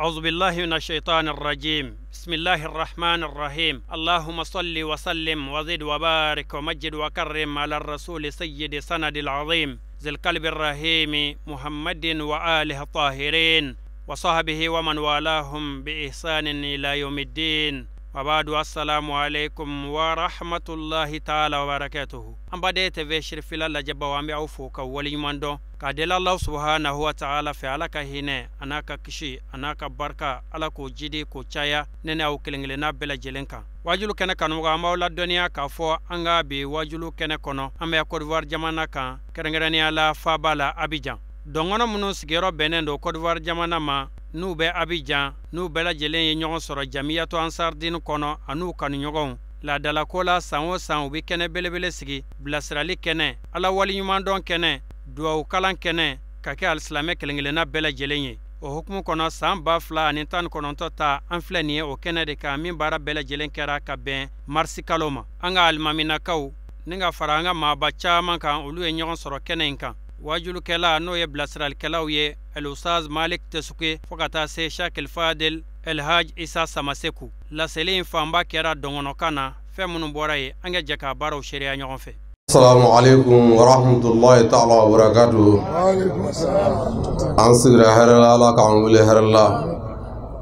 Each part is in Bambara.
أعوذ بالله من الشيطان الرجيم. بسم الله الرحمن الرحيم. اللهم صل وسلم وزد وبارك ومجد وكرم على الرسول سيد سند العظيم ذي القلب الرحيم محمد وآله الطاهرين وصحبه ومن والاهم بإحسان إلى يوم الدين. وبعد، السلام عليكم ورحمة الله تعالى وبركاته. An baden TV Cherifila lajɛbaw, an bɛ aw fo ka waleɲuman dɔn k'a deli Allah subhanahu wa ta'ala fɛ, Ala ka hinɛ a n'a ka kisi a n'a ka barika, Ala k'o jidi k'o caya ne ni aw kelen kelenna bɛɛ lajɛlen kan. Wajulu kɛnɛ kanubagaw, an b'aw ladɔnniya k'a fɔ an ka bi wajulu kɛnɛ kɔnɔ, an bɛ Côte d'Ivoire jamana kan, kɛrɛnkɛrɛnnenya la faaba la Abidjan. Dɔngɔnɔ minnu sigiyɔrɔ bɛnnen don Côte d'Ivoire jamana ma, n'u bɛ Abidjan, n'u bɛɛ lajɛlen ye ɲɔgɔn sɔrɔ Jamiyatu Ansardine kɔnɔ an'u kanuɲɔgɔnw laadalako la, san o san u bɛ kɛnɛ belebele sigi, bilasirali kɛnɛ, Ala waleɲumandɔn kɛnɛ, duwawu kalan kɛnɛ, ka kɛ alisilamɛ kelen kelenna bɛɛ lajɛlen ye. O hukumu kɔnɔ, san 2019 ta, an filɛ nin ye o kɛnɛ de kan, min baara bɛɛ lajɛlen kɛra ka bɛn marisi kalo ma. An ka alimaminakaw ni ka fara an ka maaba caman kan, olu ye ɲɔgɔn sɔrɔ kɛnɛ in kan. Wajulukɛla, n'o ye bilasiralikɛlaw ye, Elustaz Malik Tesuke, fo ka taa se Shakil Fadel Elhaj Isa Samaseku. Laseli in fanba kɛra dɔngɔnɔkan na. Fɛn minnu bɔra yen, an ka jɛ k'a baaraw seereya ɲɔgɔn fɛ. Assalamu alaikum wa rahmatullahi ta'ala wa barakatuhu. An sigira hɛrɛ la, Ala k'an wele hɛrɛ la.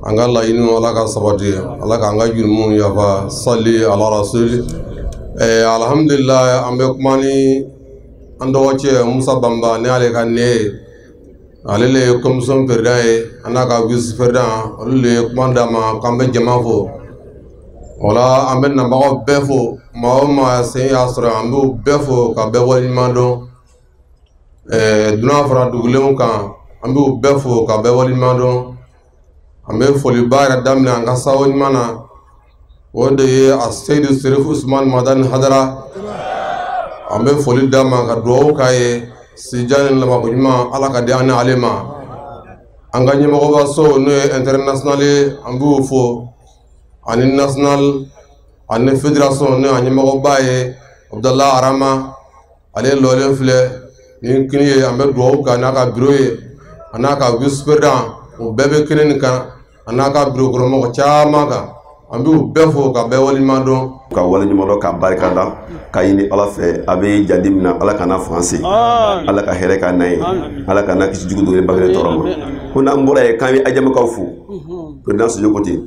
An ka laɲiniw, Ala ka sabati, Ala k'an ka jurumunw yafa. Sali ala rasuli. Alhamdulillah, an bɛ kuma ni an dɔgɔcɛ Musa Banba, ni ale ka ne ye, ale le ye commission président ye, an n'a ka vice président, olu le ye kuma d'an ma k'an bɛ jama fo. O la, an bɛ nabagaw bɛɛ fo, maa o maa sen y'a sɔrɔ, an b'u bɛɛ fo ka bɛɛ waleɲuman dɔn. Dunan fara dugulenw kan, an b'u bɛɛ fo ka bɛɛ waleɲuman dɔn. An bɛ foliba yɛrɛ daminɛ an ka sababu ɲuman na, o de ye a Seyidu Serifu Usumani Madani Hadara. An bɛ foli d'a ma ka dugawu k'a ye, sijan ni labanko ɲuman, Ala ka di an ni ale ma. An ka ɲɛmɔgɔba so, n'o ye international ye, an b'u fo, ani national ani fédération, n'o ye a ɲɛmɔgɔba ye Abudala Arama, ale lɔlen filɛ ni kini ye. An bɛ dugawu k'a n'a ka bureau ye, a n'a ka vice président, o bɛɛ bɛ kini nin kan, a n'a ka bureau kɔnɔmɔgɔ caman kan. An b'u bɛɛ fo ka bɛɛ waleɲuman dɔn. Ka waleɲuman dɔn, ka barika da, ka ɲini Ala fɛ, a bɛ jadi min na, Ala kana fanga se, Ala ka hɛrɛ k'an n'a ye, Ala ka n'a kisi jugu dɔ ye bangere tɔɔrɔ ma. Ko n'an bɔra yen, k'an bɛ Ajamakaw fo, président Sojo ko ten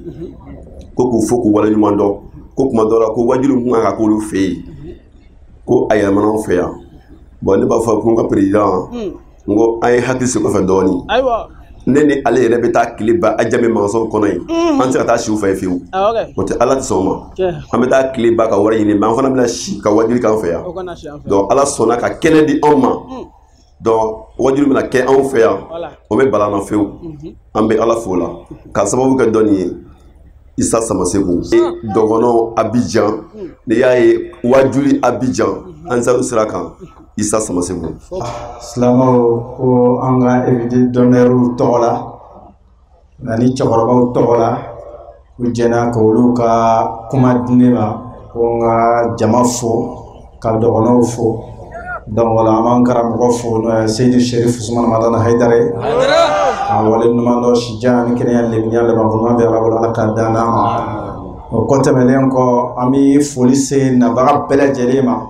ko k'u fo k'u waleɲuman dɔn, ko kuma dɔ la ko wajulu kun kan ka k'olu fɛ yen, ko a yɛlɛmana anw fɛ yan. Bon, ne b'a fɔ ko n ka président, n ko an ye hakili sigi kɔfɛ dɔɔnin. Ne ni ale yɛrɛ bɛ taa tile ban Ajame magasin kɔnɔ yen, an tɛ se ka taa si u fɛ yen fiyewu, o tɛ, Ala tɛ sɔn o ma. An bɛ taa tile ban ka wari ɲini, mais an fana bɛna si ka wajuli k'an fɛ yan. Donc Ala sɔnna ka kɛnɛ di anw ma, donc wajuli bɛna kɛ anw fɛ yan, o bɛ bala an na fiyewu. An bɛ Ala fo la k'a sababu kɛ dɔnni ye Isa Samaseku dɔgɔnɔ Abidjan. N'i y'a ye wajuli Abidjan Ansaru sira kan, Isa Samaseku. Silamɛw ko an ka invité d'honneur tɔgɔ la ani cɛkɔrɔbaw tɔgɔ la, u jɛna k'olu ka kuma di ne ma ko n ka jama fo ka dɔgɔnɔw fo. Donc wala, an b'an karamɔgɔ fo, n'o ye Seyidu Sherif Usumani Madani Hayidara ye, k'a waleɲuman dɔn. Sijan ni kɛnɛya leminiya labanko ɲuman bɛ Ala bolo, Ala k'a dan d'an ma. O kɔ tɛmɛnen kɔ, an bɛ foli se nabaga bɛɛ lajɛlen ma.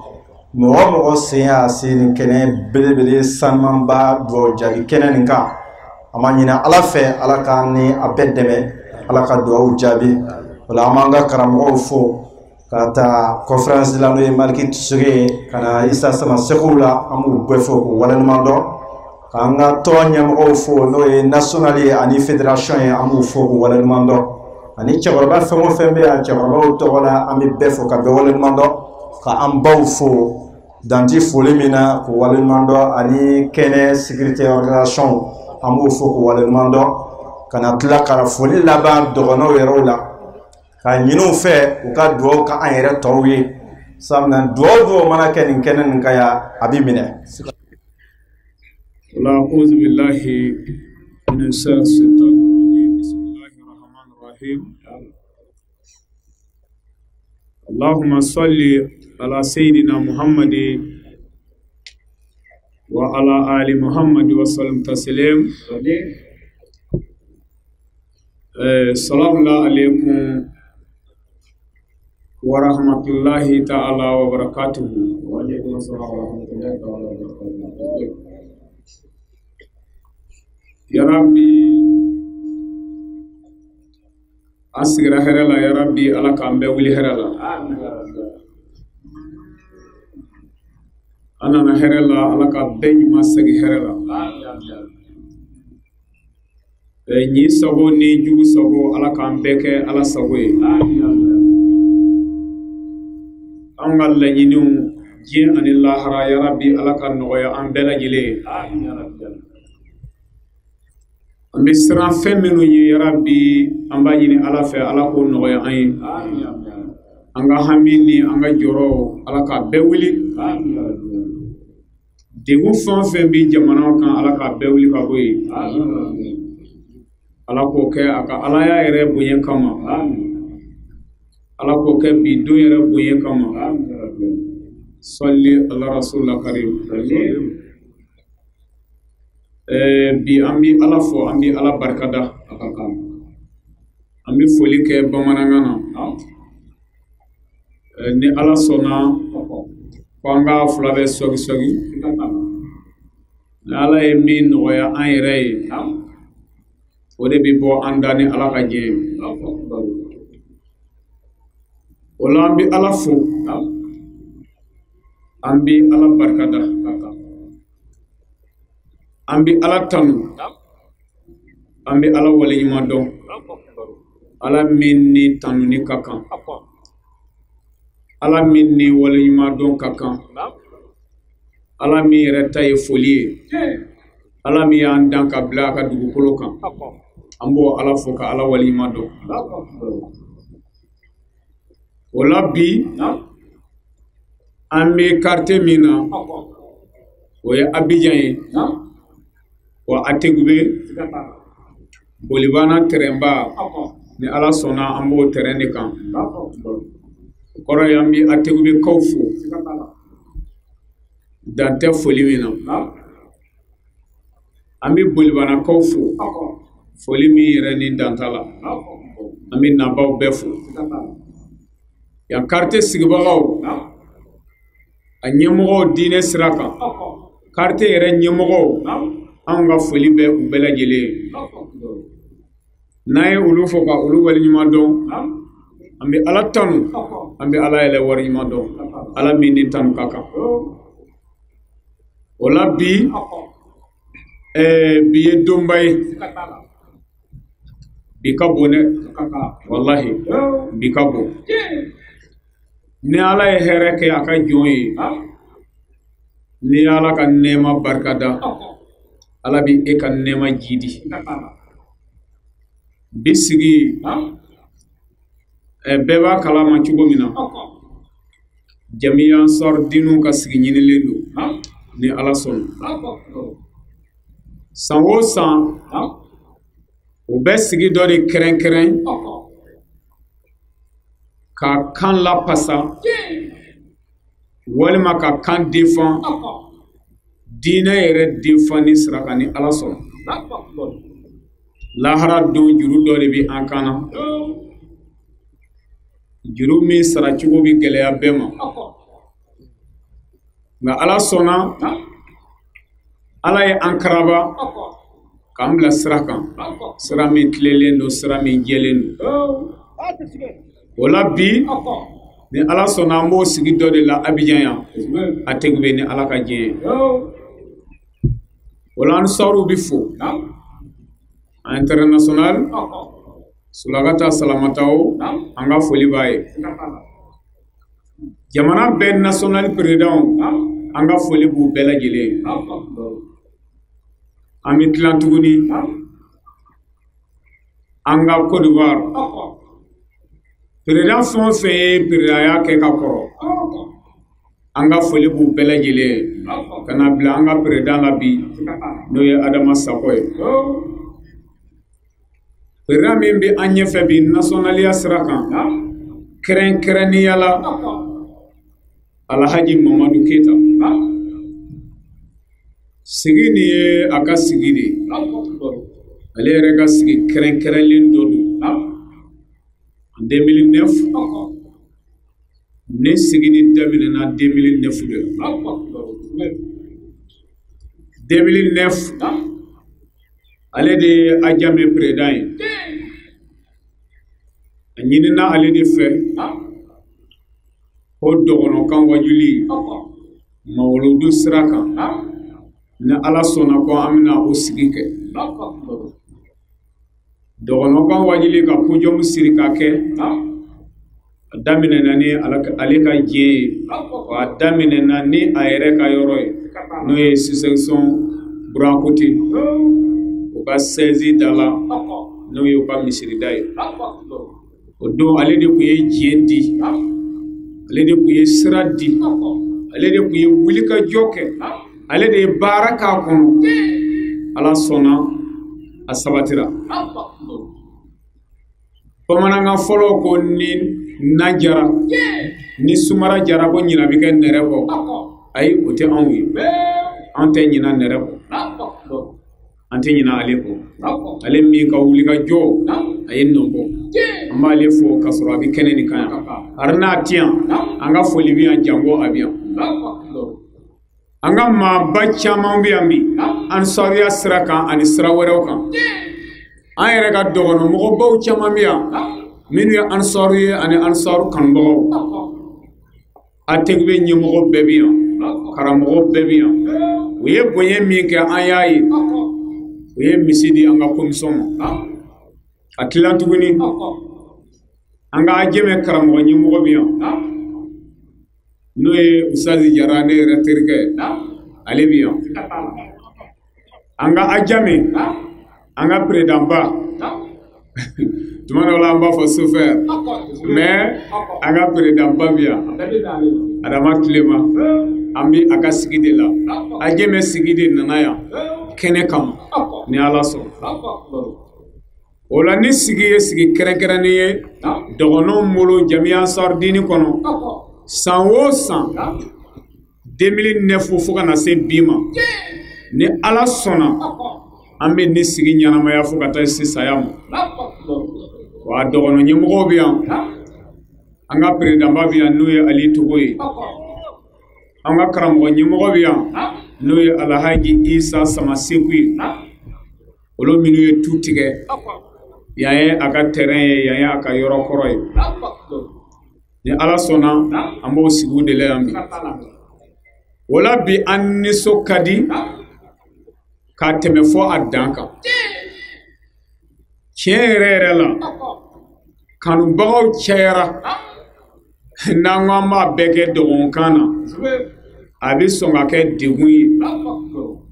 Mɔgɔ o mɔgɔ sen y'a se nin kɛnɛ belebele sanumanba duwawu jaabi kɛnɛ nin kan, an b'a ɲini Ala fɛ, Ala k'an ni a bɛɛ dɛmɛ, Ala ka duwawu jaabi. O la, an b'an ka karamɔgɔw fo ka taa conférence la, n'o ye Maliki Tusoge ye, ka na Isa Samaseku la, an b'u bɛɛ fo k'u waleɲuman dɔn. K'an ka tɔn ɲɛmɔgɔw fo, n'o ye national ye ani fédération ye, an b'u fo k'u waleɲuman dɔn. Ani cɛkɔrɔba fɛn o fɛn bɛ yan, cɛkɔrɔbaw tɔgɔ la, an bɛ bɛɛ fo ka bɛɛ waleɲuman dɔn. Ka an baw fo danti foli min na k'u waleɲuman dɔn, ani kɛnɛ sécurité organisation, an b'u fo k'u waleɲuman dɔn. Ka na tila ka foli laban dɔgɔnɔw yɛrɛw la, ka ɲini u fɛ u ka duwawu ka an yɛrɛ tɔw ye, sabula duwawu dɔw mana kɛ nin kɛnɛ nin kan yan, a bɛ minɛ. أعوذ بالله من الشيطان الرجيم. بسم الله الرحمن الرحيم. اللهم صل على سيدنا محمد وعلى آل محمد وسلم تسليم. السلام عليكم ورحمة الله تعالى وبركاته. وعليكم السلام ورحمة الله تعالى وبركاته. يا ربي an sigira hɛrɛ la, ya Rabbi Ala k'an bɛɛ wuli hɛrɛ la. An nana hɛrɛ la, Ala ka bɛɛ ɲuman segin hɛrɛ la. Ɲi sago ni jugu sago, Ala k'an bɛɛ kɛ Ala sago ye. An ka laɲiniw diɲɛ ani lahara, ya Rabbi Ala ka nɔgɔya an bɛɛ lajɛlen ye. An bɛ siran fɛn minnu ye, ya Rabbi an b'a ɲini Ala fɛ, Ala k'o nɔgɔya an ye. An ka hami ni an ka jɔrɔ, Ala k'a bɛɛ wuli. Degun fɛn o fɛn bɛ jamana kan, Ala k'a bɛɛ wuli ka bɔ yen. Ala k'o kɛ a ka Alaya yɛrɛ bonya kama. Ala k'o kɛ bi don yɛrɛ bonya kama. Sɔli ala rasulila karim. Bi an bɛ Ala fo, an bɛ Ala barikada. An bɛ foli kɛ bamanankan na. Ni Ala sɔnna ko an ka fila bɛ sɔgi sɔgi. Ni Ala ye min nɔgɔya an yɛrɛ ye, o de bɛ bɔ an da ni Ala ka jɛ ye. O la an bɛ Ala fo, an bɛ Ala barikada, an bɛ Ala tanu, an bɛ Ala waleɲuman dɔn. Ala min ni tanuni ka kan, Ala min ni waleɲuman dɔn ka kan, Ala min yɛrɛ ta ye foli ye, Ala min y'an dan ka bila a ka dugukolo kan, an b'o Ala fo ka Ala waleɲuman dɔn. O la bi an bɛ quartier min na, o ye Abidjan ye. Wa Ategube Bolibana terrain-ba, ni Ala sɔnna an b'o terrain de kan. O kɔrɔ ye an bɛ Ategubekaw fo dan tɛ foli min na. An bɛ Bolibanakaw fo foli min yɛrɛ ni dan t'a la. An bɛ nabaw bɛɛ fo. Yan quartier sigibagaw, a ɲɛmɔgɔw diinɛ sira kan, quartier yɛrɛ ɲɛmɔgɔw, anw ka foli bɛ u bɛɛ lajɛlen ye. N'an ye olu fo ka olu waleɲuman dɔn, an bɛ Ala tanu, an bɛ Ala yɛrɛ waleɲuman dɔn, Ala min ni tanu ka kan. O la bi, bi ye donba ye. Bi ka bon dɛ, walahi bi ka bon. Ni Ala ye hɛrɛ kɛ a ka jɔn ye, ni Ala ka nɛɛma barikada, Ala bɛ e ka nɛɛma jidi. Bi sigi bɛɛ b'a kalama cogo min na, Jamiya Ansar Dinu ka sigi ɲinilen don ni Ala sɔnna. San o san u bɛ sigi dɔ de kɛrɛnkɛrɛn ka kan lapasa walima ka kan defan, diinɛ yɛrɛ defan ni sira kan ni Ala sɔnna. Lahara don juru dɔ de bɛ an kan na, juru min sara cogo bɛ gɛlɛya bɛɛ ma. Nka Ala sɔnna, Ala ye an karaba k'an bila sira kan, sira min tilenlen don, sira min jɛlen don. O la bi ni Ala sɔnna an b'o sigi dɔ de la Abidjan yan, Ategube ni Ala ka jɛ ye. O la Ansaru bɛ fo international, Sulakata Salamataw, an ka foli b'a ye. Jamana bɛɛ national président, an ka foli b'u bɛɛ lajɛlen ye. An bɛ tila tuguni an ka Côte d'Ivoire président fɛn o fɛn ye présidentya kɛ ka kɔrɔ, an ka foli b'u bɛɛ lajɛlen ye ka na bila an ka président la bi, n'o ye Adama Sakɔ ye. Président min bɛ an ɲɛfɛ bi nationaliya sira kan, kɛrɛnkɛrɛnnenya la Alhaji Mamadu Keyita. Sigi nin ye a ka sigi de ye. Ale yɛrɛ ka sigi kɛrɛnkɛrɛnlen dɔ don. En 2009, ne sigi nin daminɛna 2009 de la. 2009, ale de ye Adjamé président ye. A ɲinina ale de fɛ ko dɔgɔnɔkan wajuli mawuludu sira kan, ni Ala sɔnna ko an bɛna o sigi kɛ. Dɔgɔnɔkan wajuli ka kojɔmu siri ka kɛ, a daminɛna ni ale ka diɲɛ ye, wa a daminɛna ni a yɛrɛ ka yɔrɔ ye, n'o ye sous-section Burakote, u ka 16 da la, n'o ye u ka misirida ye. O don ale de tun ye diɲɛ di, ale de tun ye sira di, ale de tun ye wulikajɔ kɛ, ale de ye baara k'a kɔnɔ. Ala sɔnna, a sabatira. Bamanankan fɔlɔ ko ni na jara, ni sumara jara ko ɲina bɛ kɛ nɛrɛ kɔ. Ayi, o tɛ anw ye. An tɛ ɲina nɛrɛ kɔ, an tɛ ɲina ale kɔ. Ale min ka wulikajɔ a ye nɔ bɔ, an b'ale fo k'a sɔrɔ a bɛ kɛnɛ nin kan yan. Hari n'a ti yan, an ka foli bɛ yan, jango a bɛ yan. An ka maaba caman bɛ yan bi, ansariya sira kan ani sira wɛrɛw kan. An yɛrɛ ka dɔgɔnɔmɔgɔbaw caman bɛ yan minnu ye ansaru ye ani ansaru kanubagaw. A tɛgɛ ɲɛmɔgɔ bɛɛ bɛ yan, karamɔgɔ bɛɛ bɛ yan. U ye bonya min kɛ, an y'a ye. U ye misi di an ka komisɔn ma. A tila tuguni, an ka Adjamé karamɔgɔ ɲɛmɔgɔ bɛ yan, n'o ye Usazi Jara, ne yɛrɛ terikɛ, ale bɛ yan. An ka Adjamé, an ka président-ba, tuma dɔw la an b'a fɔ chauffeur, mais an ka président-ba bɛ yan, Adama Tilema. An bɛ a ka sigi de la. Adjamé sigi de nana yan kɛnɛ kama, ni Ala sɔnna. O la ni sigi ye sigi kɛrɛnkɛrɛnnen ye dɔgɔnɔw bolo Jamiya Ansar Dine kɔnɔ, san o san 2009 fo ka na se bi ma, ni Ala sɔnna an bɛ nin sigi ɲɛnamaya fo ka taa se saya ma. Wa dɔgɔnɔ ɲɛmɔgɔw bɛ yan, an ka président-ba bɛ yan, n'o ye Ali Togo ye. An ka karamɔgɔ ɲɛmɔgɔ bɛ yan, n'o ye Alhaji Isa Samaseku ye. Olu minnu ye tu tigɛ, yan ye a ka terrain ye, yan ye a ka yɔrɔ kɔrɔ ye. Ni Ala sɔnna, an b'o sigiw de la yan bi. O la bi an nisɔn ka di k'a tɛmɛ fɔ a dan kan. Tiɲɛ yɛrɛ yɛrɛ la, kanubagaw cayara. N'an ko an b'a bɛɛ kɛ dɔgɔnkan na, a bɛ sɔn ka kɛ degun ye.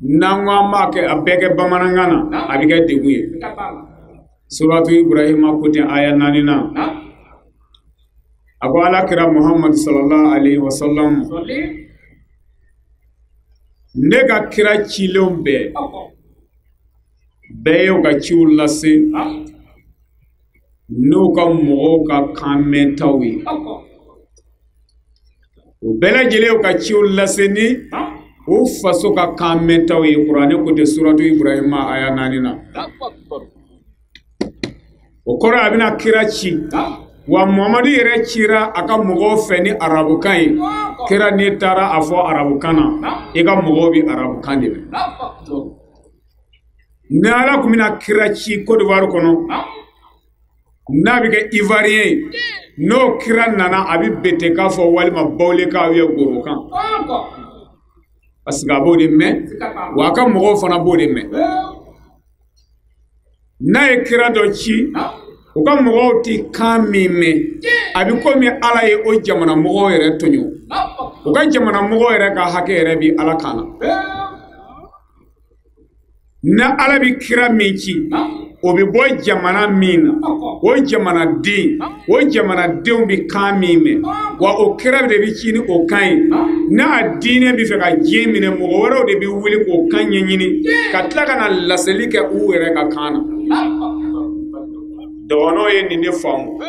N'an ko an b'a kɛ a bɛɛ kɛ bamanankan na, a bɛ kɛ degun ye. Suratu Ibrahima ko ten, aya 4 na, a ko Ala kira Muhammadu sallallahu alaihi wa sallam, ne ka kira cilenw bɛɛ bɛɛ y'u ka ciw lase n'u ka mɔgɔw ka kan mɛntaw ye. U bɛɛ lajɛlen y'u ka ciw lase ni u faso ka kan mɛntaw ye. Kuranɛ ko ten, suratu Ibrahima aya 4 na. O kɔrɔ, a bɛna kira ci. Wa Muhamadu yɛrɛ cira a ka mɔgɔw fɛ ni arabukan ye. Kira, n'i taara a fɔ arabukan na, i ka mɔgɔw bɛ arabukan de mɛn. Ni Ala tun bɛna kira ci Côte d'Ivoire kɔnɔ, n'a bɛ kɛ Ivoirien ye, n'o kira nana, a bɛ Betekan fɔ walima Bawulekan ou bien Gorokan, parce que a b'o de mɛn, wa a ka mɔgɔw fana b'o de mɛn. N'a ye kira dɔ ci, u ka mɔgɔw ti kan min mɛn, a bɛ komi Ala ye o jamana mɔgɔw yɛrɛ tɔɲɔ. U ka jamana mɔgɔw yɛrɛ ka hakɛ yɛrɛ bi Ala kan na. Ni Ala bɛ kira min ci, o bɛ bɔ jamana min na, o jamanaden, o jamanadenw bɛ kan min mɛn, wa o kira de bɛ ci ni o kan ye. N'a diinɛ bɛ fɛ ka diɲɛ minɛ, mɔgɔ wɛrɛw de bɛ wuli k'o kan ɲɛɲini ka tila ka na laseli kɛ u yɛrɛ ka kan na. Dɔgɔnɔw ye nin de faamu.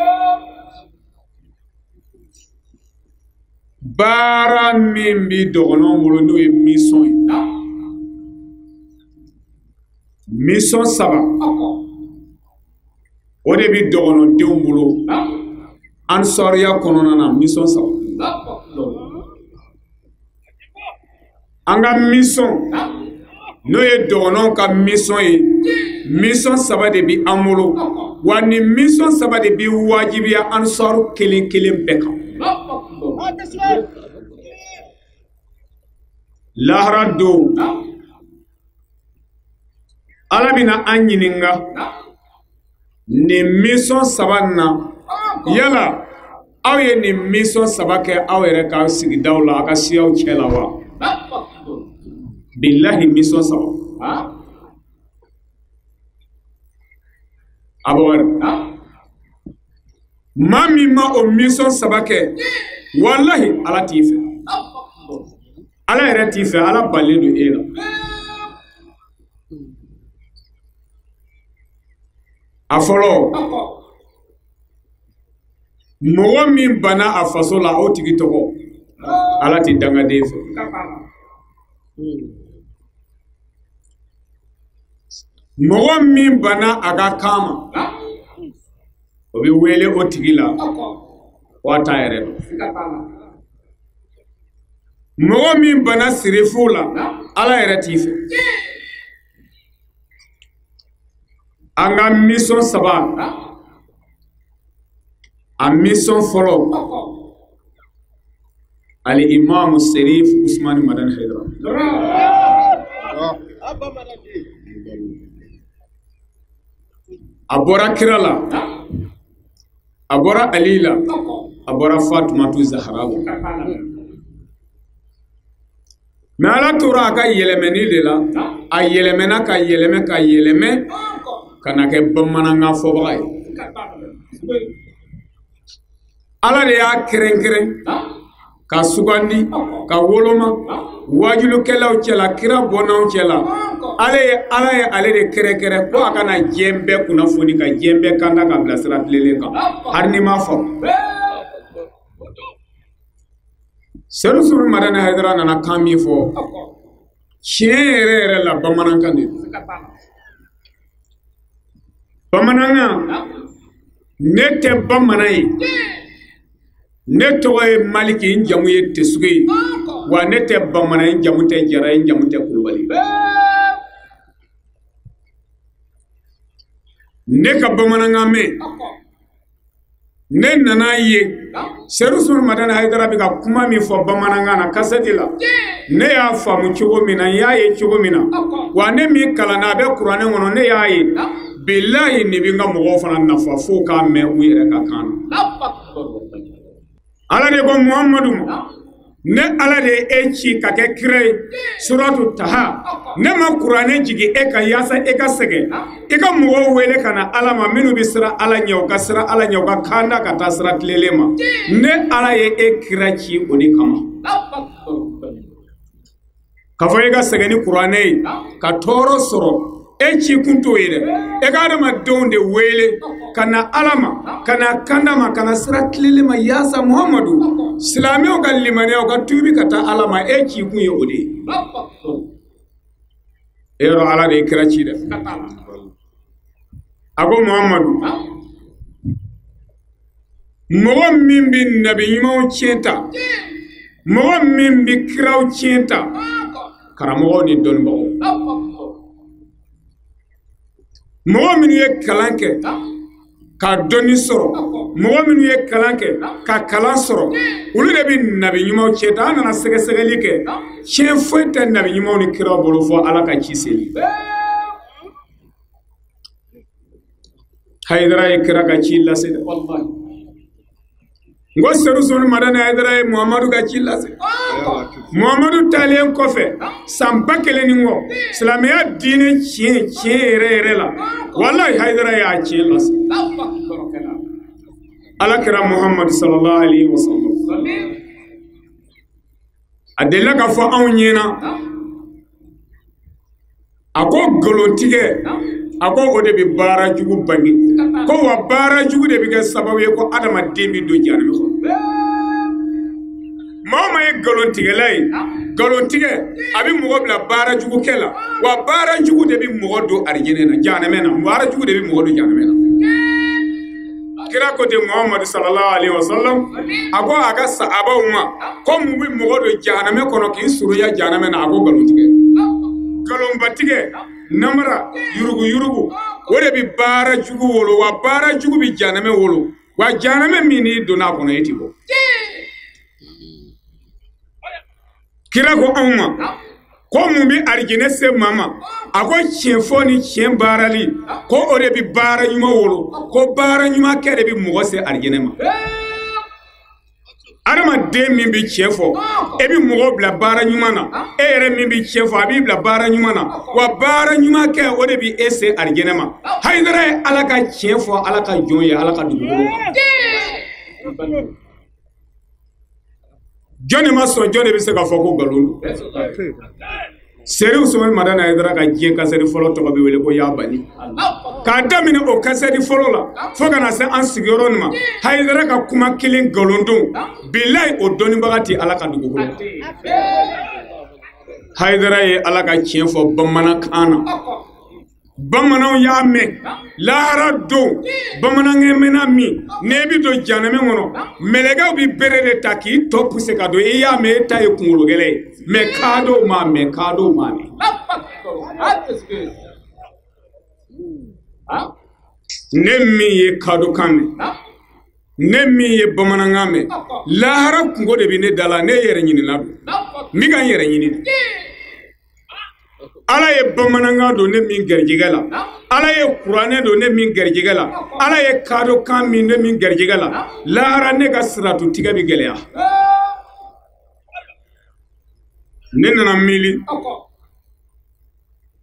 Baara min bɛ dɔgɔnɔw bolo, n'o ye mission ye. Mission 3 o de bi dɔgɔnɔdenw bolo ansariya kɔnɔna na. Mission 3, an ka mission n'o ye dɔgɔnɔw ka mission ye, mission 3 de bi an bolo. Wa ni mission 3 de bi wajibiya ansaru kelen kelen bɛɛ kan. Lahara don Ala bɛna an ɲininka nin mission 3 na, yala aw ye nin mission 3 kɛ aw yɛrɛ ka sigidaw la, aw ka siyaw cɛ la wa? Bilahi mission 3. Abubakar, maa min ma o mission 3 kɛ, walahi Ala t'i fɛ, Ala yɛrɛ t'i fɛ, Ala balen don e la. A fɔlɔ, mɔgɔ min banna a faso la, o tigi tɔgɔ Ala tɛ dangaden fɛ. Mɔgɔ min banna a ka kan ma, o bɛ wele o tigi la wa t'a yɛrɛ dɔn. Mɔgɔ min banna sirifu la, Ala yɛrɛ t'i fɛ. An ka mission 3, a mission fɔlɔ, ali imam Serif Usmani Madani Haidara. A bɔra kira la, a bɔra Ali la, a bɔra Fatumatu Zahara la. Mais Ala tora a ka yɛlɛmɛni de la, a yɛlɛmɛna ka yɛlɛmɛ ka yɛlɛmɛ ka na kɛ bamanankan fɔbaga ye. Ala de y'a kɛrɛnkɛrɛn ka sugandi ka woloma wajulukɛlaw cɛla, kira bɔnnaw cɛla. Ala ye ale de kɛrɛnkɛrɛn ko a kana diɲɛ bɛɛ kunnafoni, ka diɲɛ bɛɛ kanda ka bila sira tilenlen kan, hali n'i m'a faamu. Sedu Suru Madani Haidara nana kan min fɔ, tiɲɛ yɛrɛ yɛrɛ la bamanankan de don. Bamanankan, ne tɛ bamanan ye, ne tɔgɔ ye Maliki, n jamu ye Tesuge ye, wa ne tɛ bamanan ye, n jamu tɛ Jara ye, n jamu tɛ Kulubali. Ne ka bamanankan mɛn, ne nana ye Sedu Suru Madani Haidara bɛ ka kuma min fɔ bamanankan na kasɛti la, ne y'a faamu cogo min na, n y'a ye cogo min na, wa ne min kalanna a bɛ kuranɛ kɔnɔ, ne y'a ye. Bilahi nin bɛ n ka mɔgɔw fana nafa f'u k'a mɛn u yɛrɛ ka kan na. Ala de ko Muhamadu ma, ne Ala de ye e ci ka kɛ kira ye, suratu Taha. Ne ma kuranɛ jigin e kan yaasa e ka sɛgɛn, i ka mɔgɔw wele ka na Ala ma, minnu bɛ siran Ala ɲɛ, u ka siran Ala ɲɛ, u ka kanda ka taa sira tilenlen ma. Ne Ala ye e kira ci o de kama. K'a fɔ e ka sɛgɛn ni kuranɛ ye, ka tɔɔrɔ sɔrɔ, e ci kun t'o ye dɛ. E ka adamadenw de wele ka na Ala ma, ka na kanda ma, ka na sira tilenlen ma, yaasa Muhamadu silamɛw ka limaniya, u ka tuubi ka taa Ala ma. E ci kun ye o de ye. E yɔrɔ Ala de ye kira ci dɛ. A ko Muhamadu, mɔgɔ min bɛ nabi ɲumanw tiɲɛ ta, mɔgɔ min bɛ kiraw tiɲɛ ta, karamɔgɔw ni dɔnnibagaw, mɔgɔ minnu ye kalan kɛ ka dɔnni sɔrɔ, mɔgɔ minnu ye kalan kɛ ka kalan sɔrɔ, olu de bɛ nabi ɲumanw tiɲɛ ta. An nana sɛgɛsɛgɛli kɛ, tiɲɛ foyi tɛ nabi ɲumanw ni kiraw bolo fɔ Ala ka ci seli. Haidara ye kira ka ci lase dɛ. N ko Sedu Suru Madani Haidara ye Muhamadu ka ci lase. Muhamadu taalen kɔfɛ san 1000 ni kɔ, silamɛya diinɛ tiɲɛ tiɲɛ yɛrɛ yɛrɛ la, walahi Haidara y'a tiɲɛ lase. Ala kira Muhamadu sallallahu alaihi wa sallam a delila k'a fɔ anw ɲɛna, a ko nkalontigɛ, a ko o de bɛ baara jugu bange, ko wa baara jugu de bɛ kɛ sababu ye ko adamaden bɛ don jahanama kɔnɔ. Maa o maa ye nkalontigɛla ye, Nkalontigɛ a bɛ mɔgɔ bila baara jugu kɛ la, wa baara jugu de bɛ mɔgɔ don arijinɛ na, jahanamɛ na, baara jugu de bɛ mɔgɔ don jahanamɛ na. Kira ko ten Muhamadu sallallahu alaihi wasallam, a ko a ka sahabaw ma ko mun bɛ mɔgɔ don jahanamɛ kɔnɔ k'i surunya jahanamɛ na, a ko nkalontigɛ. Nkalonbatigɛ, namara, yurugu yurugu, o de bɛ baara jugu wolo, wa baara jugu bɛ jahanamɛ wolo, wa jahanamɛ min n'i donna a kɔnɔ e ti bɔ. Kira ko anw ma ko mun bɛ arijinɛ se maa ma, a ko tiɲɛ fɔ ni tiɲɛ baarali, ko o de bɛ baara ɲuman wolo, ko baara ɲuman kɛ de bɛ mɔgɔ se arijinɛ ma. Adamaden min bɛ tiɲɛ fɔ, e bɛ mɔgɔw bila baara ɲuman na, e yɛrɛ min bɛ tiɲɛ fɔ, a b'i bila baara ɲuman na, wa baara ɲuman kɛ o de bɛ e se arijinɛ ma. Hayidara ye Ala ka tiɲɛ fɔ Ala ka jɔn ye Ala ka dugukolo kan. Jɔn de ma sɔn, jɔn de bɛ se k'a fɔ ko nkalon don? Seri Usumani Madani Hayidara ka diɲɛ kasɛri fɔlɔ tɔgɔ bɛ wele ko Yabali. K'a daminɛ o kasɛri fɔlɔ la fo ka na se an sigiyɔrɔ nin ma, Hayidara ka kuma kelen nkalon don, bilayi o dɔnnibaga tɛ Ala ka dugukolo kan. Hayidara ye Ala ka tiɲɛ fɔ bamanankan na. Bamananw y'a mɛn lahara don, bamanankɛ mɛnna min n'e bɛ don jahanamɛ kɔnɔ, mɛlɛkɛw bɛ bere de ta k'i tɔ puse ka don, i y'a mɛn e ta ye kunkolo gɛlɛn ye, mɛ kadɔw m'a mɛn, kadɔw m'a mɛn. Ne min ye kadɔkan mɛn, ne min ye bamanankan mɛn, lahara kungo de bɛ ne da la, ne yɛrɛ ɲinina don, n bɛ ka n yɛrɛ ɲini de. Ala ye bamanankan don ne min garijɛgɛ la, Ala ye kuranɛ don ne min garijɛgɛ la, Ala ye kadɔkan min ne min garijɛgɛ la, lahara ne ka siratutigɛ bɛ gɛlɛya. Ne nana miiri,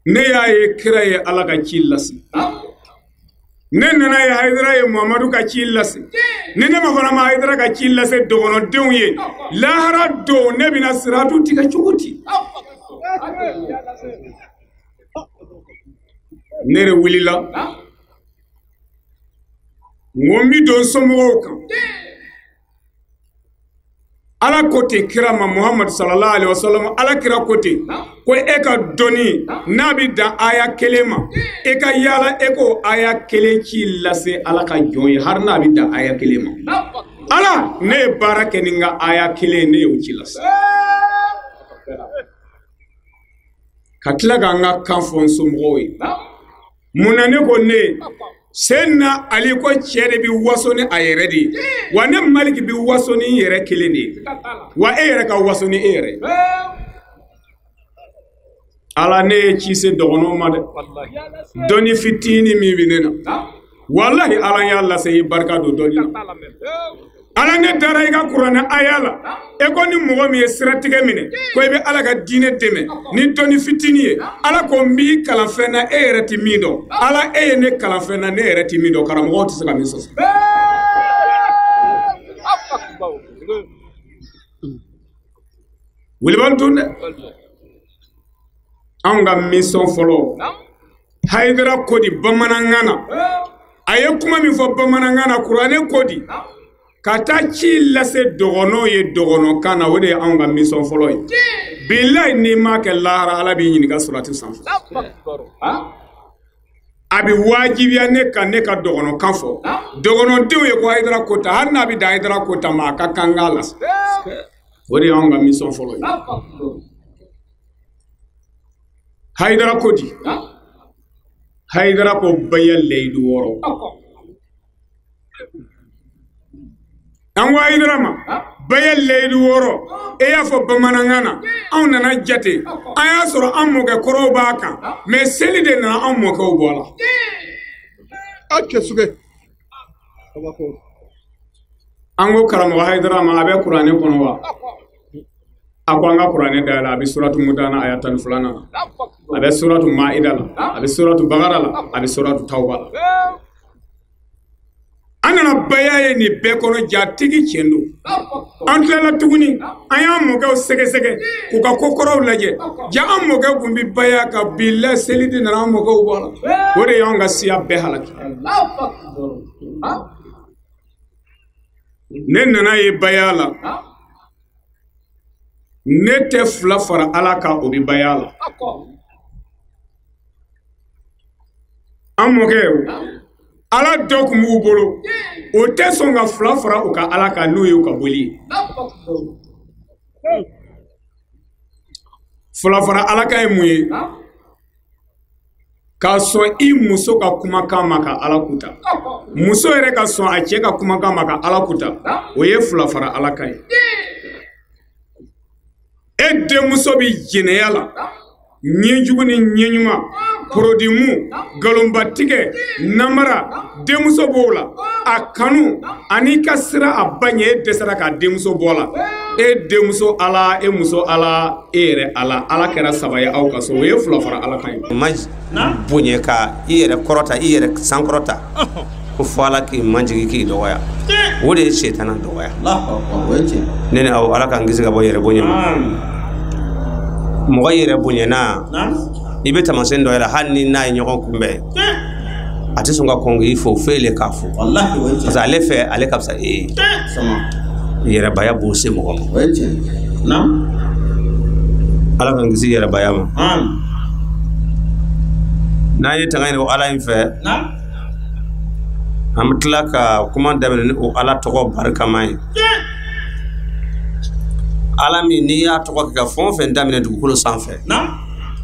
ne y'a ye kira ye Ala ka ci lase, ne nana ye Hayidara ye Muhamadu ka ci lase, ni ne ma fana ma Hayidara ka ci lase dɔgɔnɔdenw ye, lahara don ne bɛna siratu tigɛ cogo di? Ne de wulila, n ko n bɛ don somɔgɔw kan. Ala ko ten kira ma Muhamadu sallallahu alaihi wasallam, Ala kira ko ten ko e ka dɔnni n'a bɛ dan aya kelen ma, e ka yaala e k'o aya kelen ci lase Ala ka jɔn ye, hali n'a bɛ dan aya kelen ma. Ala, ne ye baara kɛ ni n ka aya kelen ye, ne y'o ci lase. Ka tila k'an ka kan fɔ n somɔgɔw ye. Mun na ne ko ne Seyidina Ali ko cɛ de bɛ waso ni a yɛrɛ de ye, wa ne Maliki bɛ waso ni n yɛrɛ kelen de ye, wa e yɛrɛ ka waso ni e yɛrɛ ye. Ala ne ye ci se dɔgɔnɔw ma dɛ, dɔnni fitinin min bɛ ne na, walahi Ala y'a lase i barika don dɔnni na. Ala ne dara i ka kuranɛ aya la, e ko ni mɔgɔ min ye siratigɛ minɛ ko i bɛ Ala ka diinɛ dɛmɛ ni dɔnni fitinin ye, Ala ko n b'i kalan fɛn na e yɛrɛ tɛ min dɔn. Ala e ye ne kalan fɛn na ne yɛrɛ tɛ min dɔn, karamɔgɔw tɛ se ka min sɔsɔ. Wulibali tun dɛ, anw ka mission fɔlɔ Hayidara ko di bamanankan na, a ye kuma min fɔ bamanankan na, kuranɛ ko di ka taa ci lase dɔgɔnɔw ye dɔgɔnɔkan na, o de ye anw ka mission fɔlɔ ye. Bilayi n'i m'a kɛ lahara Ala b'i ɲininka surati sanfɛ. A bɛ wajibiya ne kan ne ka dɔgɔnɔkan fɔ dɔgɔnɔdenw ye ko Hayidara ko ta, hali n'a bɛ dan Hayidara ko ta ma, a ka kan k'a lase. O de ye anw ka mission fɔlɔ ye. Hayidara ko di, Hayidara ko baya layidu wɔɔrɔ. An ko Hayidara ma baya layidu wɔɔrɔ, e y'a fɔ bamanankan na, anw nana jate, an y'a sɔrɔ an mɔkɛ kɔrɔw b'a kan, mɛ seli de nana an mɔkɛw bɔ a la. An ko karamɔgɔ Hayidara ma a bɛ kuranɛ kɔnɔ wa? A ko an ka kuranɛ dayɛlɛ, a bɛ suratu Mudana aya 12 la, a bɛ suratu Maida la, a bɛ suratu Bagara la, a bɛ suratu Tawba la. An nana baya ye nin bɛɛ kɔnɔ, jatigi tiɲɛ don. An tilala tuguni, an y'an mɔkɛw sɛgɛsɛgɛ k'u ka kokɔrɔw lajɛ, ja an mɔkɛw kun bɛ baya kan, bilahi seli de nana an mɔkɛw bɔ a la. O de y'anw ka siya bɛɛ halaki. Ne nana ye baya la, Ne tɛ fila fara Ala kan, o bɛ baya la. An mɔkɛ Ala dɔ tun b'u bolo, o tɛ sɔn ka fila fara u ka Ala kan n'o ye u ka boli ye. Fila fara Ala kan ye mun ye? K'a sɔn i muso ka kumakan ma ka Ala kuta. Muso yɛrɛ ka sɔn a cɛ ka kumakan ma ka Ala kuta, o ye fila fara Ala kan ye. E denmuso bɛ jɛnɛya la, ɲɛjugu ni ɲɛɲuman, porodimu, nkalonbatigɛ, namara, denmuso b'o la. A kanu ani ka sira a ba ɲɛ, e dɛsɛra k'a denmuso bɔ a la. E denmuso Ala, e muso Ala, e yɛrɛ Ala. Ala kɛra saba ye aw ka so, o ye fila fara Ala kan ye. Ma bonya ka i yɛrɛ kɔrɔta, i yɛrɛ sankɔrɔta, ko fo Ala k'i majigin k'i dɔgɔya. O de ye setana dɔgɔya. Ne ni aw, Ala k'an kisi ka bɔ yɛrɛ bonya ma. Mɔgɔ yɛrɛ bonyana, i bɛ taamasiyɛn dɔ yɛrɛ, hali ni n'a ye ɲɔgɔn kunbɛn, a tɛ sɔn ka kɔn k'i fo foyi le k'a fo, parce que ale fɛ ale ka fisa e ye. Yɛrɛbaya b'o se mɔgɔ ma. Ala k'an kisi yɛrɛbaya ma. N'an ye tanga ɲini o Ala in fɛ, an bɛ tila ka kuma daminɛ ni o Ala tɔgɔ barikama ye. Ala min n'i y'a tɔgɔ kɛ ka fɛn o fɛn daminɛ dugukolo sanfɛ,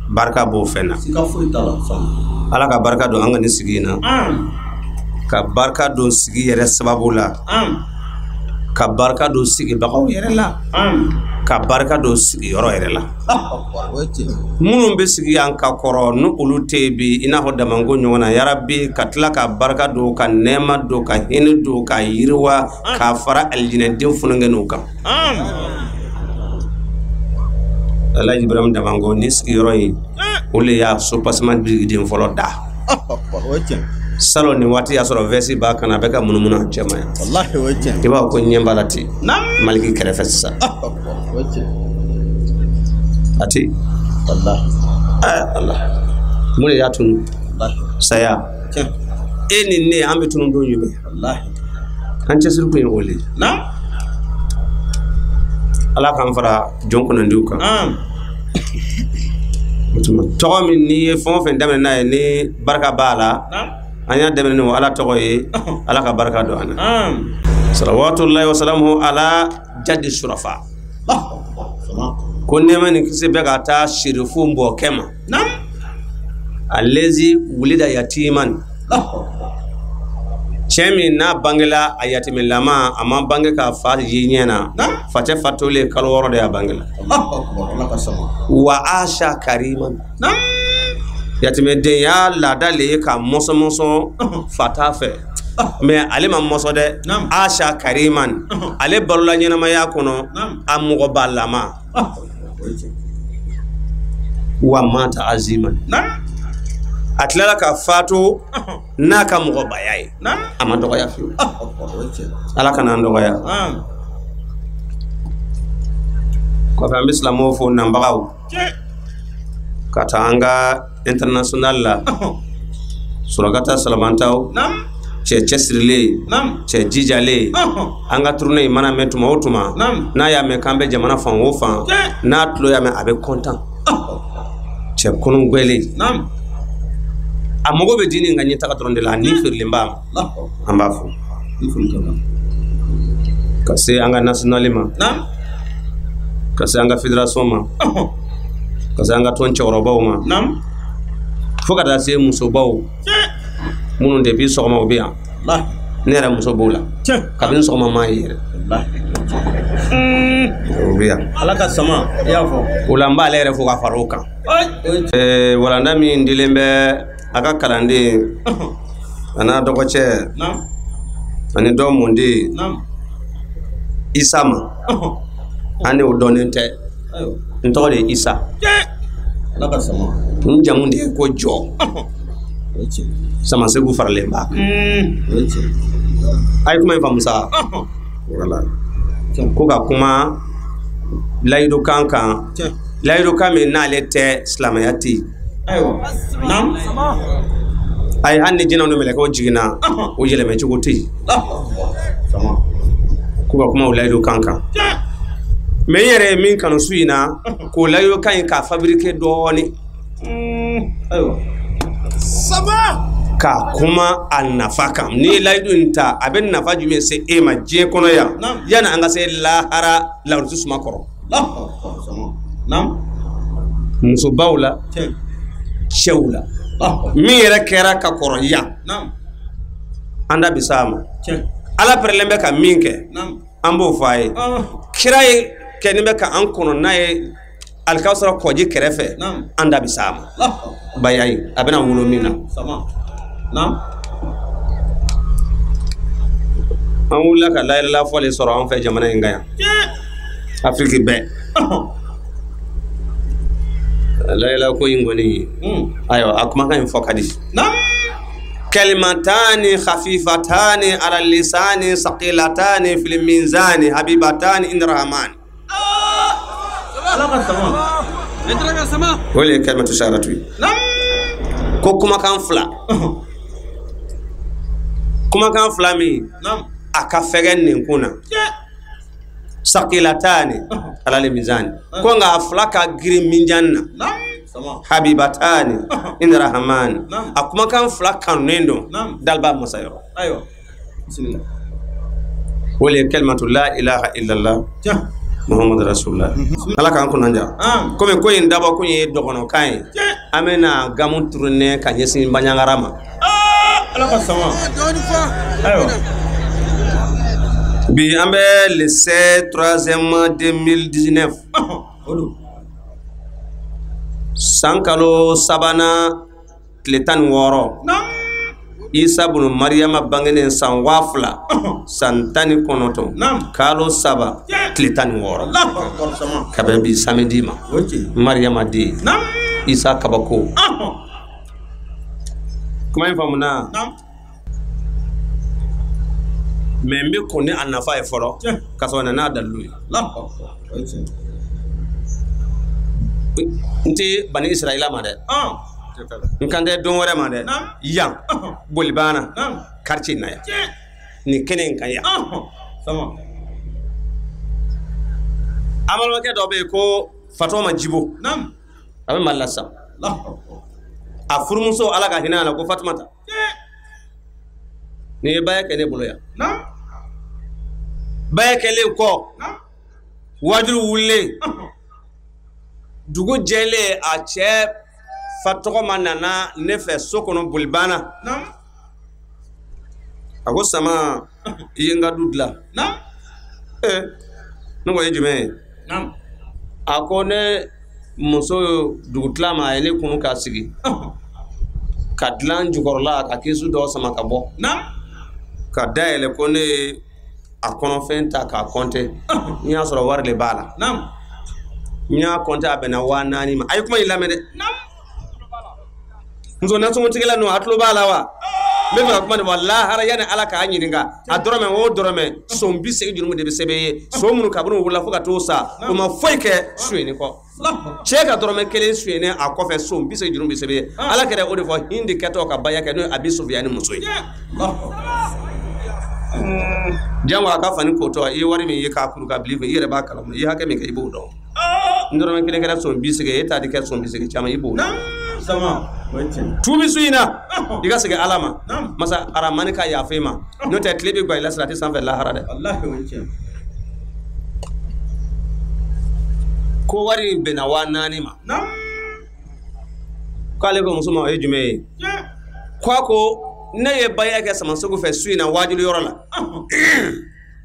barika b'o fɛn na. Ala ka barika don an ka nin sigi in na, ka barika don sigi yɛrɛ sababu la, ka barika don sigibagaw yɛrɛ la, ka barika don sigiyɔrɔ yɛrɛ la. Minnu bɛ sigi yan ka kɔrɔ ni olu tɛ yen bi, i n'a fɔ Damanko ɲɔgɔn na, yarabi ka tila ka barika don, ka nɛɛma don, ka hinɛ don, ka yiriwa, ka fara alijinɛden funankɛninw kan. Alhaji Ibrahim Damanko ni sigiyɔrɔ in, o le y'a soubassement birikiden fɔlɔ da. Salon nin waati y'a sɔrɔ vɛsi b'a kan na, a bɛ ka munumunu a cɛ ma yan. I b'a fɔ ko ɲɛ b'a la ten, Maliki kɛrɛfɛ sisan. A tɛ Ala mun de y'a tunu? Saya. E ni ne an bɛ tunu don jumɛn? An cɛsiri kun ye o le ye. Ala k'an fara jɔn kunnandiw kan. Tɔgɔ min n'i ye fɛn o fɛn daminɛ n'a ye ni barika b'a la, an y'a daminɛ ni o Ala tɔgɔ ye, Ala ka barika don an na. Salawatullahi wa salamuhu ala jadi surafa. Ko nɛɛma ni kisi bɛ ka taa sirifu mbɔkɛ ma. Alezi wulida yatiman. Cɛ min n'a bangela a yatimɛlama, a ma bange k'a fa ye ɲɛ na, facɛ fatulen kalo 6 de y'a bangela. Wa asha kariman. Yatimɛdenya laada le ye ka mɔsɔn mɔsɔn fa t'a fɛ, mɛ ale ma mɔsɔn dɛ. Asha kariman, ale balola ɲɛnamaya kɔnɔ a mɔgɔbalama. Wa mata aziman, a tilala ka fatu n'a ka mɔgɔbaya ye, a ma dɔgɔya fiyewu. Ala kana an dɔgɔya. Kɔfɛ an bɛ silamɛw fo nanbagaw ka taa an ka international la, Surakata Salamantaw, cɛ cɛsirilen, cɛ jijalen. An ka tournée in mana mɛn tuma o tuma, n'a y'a mɛn k'an bɛ jamana fan o fan, n'a tulo y'a mɛn, a bɛ kɔntan. Cɛ kɔnɔgbɛlen, a mago bɛ diinɛ ka ɲɛtaga dɔrɔn de la, a ni feerelen b'a ma. An b'a fo ka se an ka national ma, ka se an ka fédération ma, ka se an ka tɔn cɛkɔrɔbaw ma, fo ka taa se musobaw minnu depuis sɔgɔma u bɛ yan. Ne yɛrɛ muso b'o la, kabini sɔgɔma maa ye yɛrɛ o bɛ yan. Ala ka sama i y'a fɔ. O la n b'ale yɛrɛ fo ka fara o kan. Walanda min dilen bɛ a ka kalanden a n'a dɔgɔcɛ ani dɔ mɔnden Isa ma, an de o dɔnnen tɛ. N tɔgɔ de ye Isa, n jamu de ye ko Jɔ Samasegu faralen b'a kan. A ye kuma in faamu sa? Wala ko ka kuma layidukan kan, layidukan min n'ale tɛ silamɛya tɛ yen. Ayi, hali ni jinɛw ni mɛlɛkɛw jiginna, o yɛlɛmɛcogo tɛ yen. Ko ka kuma o layidukan kan. Mais n yɛrɛ ye min kanu su in na k'o layidu kan in k'a fabriquer dɔɔnin. Ayiwa. Saba. K'a kuma a nafa kan. N'i ye layidu in ta a bɛ nafa jumɛn se e ma diɲɛ kɔnɔ yan yanni an ka se lahara lawurusi suma kɔrɔ. Musobaw la cɛw la min yɛrɛ kɛra ka kɔrɔ yan an da bi s'a ma. Ala pɛrɛlen bɛ ka min kɛ an b'o fɔ a ye. Kira ye kɛ ni bɛ ka an kɔnɔ n'a ye alikawusara kɔji kɛrɛfɛ an da bi s'a ma. Baya ye a bɛna wolo min na. An wulila ka layilala fɔli sɔrɔ an fɛ jamana in kan yan. Afiriki bɛɛ. Layila ko in kɔni ayiwa a kumakan in fɔ ka di. Kalimatani khafifatani ala lisani saqilatani fil mizani habibatani inda rahmani. O de ye kalimatu shahadatu ye. Ko kumakan fila. Kumakan fila min a ka fɛgɛn nin kun na. Saqilatani ala mizani. Ko nka a fila ka girin minjan na. Habibatani inda rahmani. A kumakan fila kanunen don daliba masa yɔrɔ. Ayiwa. O de ye kalimatu la ilaha illallah Muhammadu Rasulullah. Ala k'an kunna ja. Komi ko in dabɔ kun ye dɔgɔnɔkan ye. An bɛna gamu tourner ka ɲɛsin Bandiagara ma. Ala ka sama. Ayiwa. Bi an bɛ le 7 3 2019. San kalo sabanan tile 16. Isa bunu Mariyama bangenen san 2000 san 19 kalo 3 tile 16. Ka bɛn bi samedi ma. Mariyama den Isa kabako. Kuma in faamuna. Mais n bɛ kɔn ni a nafa ye fɔlɔ ka sɔrɔ n'a dalilu ye. N tɛ bani Israɛla ma dɛ. N kan tɛ don wɛrɛ ma dɛ. Yan Bolibana quartier na yan nin kɛnɛ in kan yan. An balimakɛ dɔ bɛ yen ko Fatɔma Jibo. A bɛ Mali la sisan. A furumuso Ala ka hinɛ a la ko Fatumata. Nin ye baya kɛ ne bolo yan. Baya kɛlen kɔ wajulu wulilen dugu jɛlen a cɛ fa tɔgɔma nana ne fɛ so kɔnɔ Bolibana. A ko Sama i ye n ka du dilan. Ne ko ye jumɛn ye? A ko ne muso dugutila ma a ye ne kunu k'a sigi ka dilan jukɔrɔla ka kisu dɔ sama ka bɔ ka dayɛlɛ ko ne ye a kɔnɔfɛn ta k'a kɔnte. N y'a sɔrɔ wari de b'a la. N y'a kɔnte a bɛnna 4000 ma. A ye kuma in lamɛn dɛ. Muso nasɔngɔtigɛla ninnu a tulo b'a la wa? N bɛ fɛ ka kuma de fɔ lahara yanni Ala k'a ɲininka a dɔrɔmɛ o dɔrɔmɛ son 80 jurumu de bɛ sɛbɛn ye. So minnu kabini u wolola fo ka t'o sa o ma foyi kɛ sonyɛni kɔ. Cɛ ka dɔrɔmɛ kelen sonyɛni a kɔfɛ son 80 jurumu bɛ sɛbɛn ye. Ala kɛra o de fɔ Hindi kɛtɔ ka baya kɛ n'o ye Abi Sufiyani muso ye. Jango a ka fani kotɔ i ye wari min ye k'a kuru ka bila i kun i yɛrɛ b'a kalama i ye hakɛ min kɛ i b'o dɔn. N dɔrɔmɛ kelen kɛra son 80 e t'a di kɛ son 80 caman i b'o dɔn. Tubi su in na i ka segin Ala ma. Masa Aramani ka yafa i ma. N'o tɛ tile bɛ gwan i la sirati sanfɛ lahara dɛ. Ko wari bɛnna 4000 ma. K'ale ko muso ma o ye jumɛn ye? Ko a ko ne ye baya kɛ Samasogo fɛ su in na wajulu yɔrɔ la.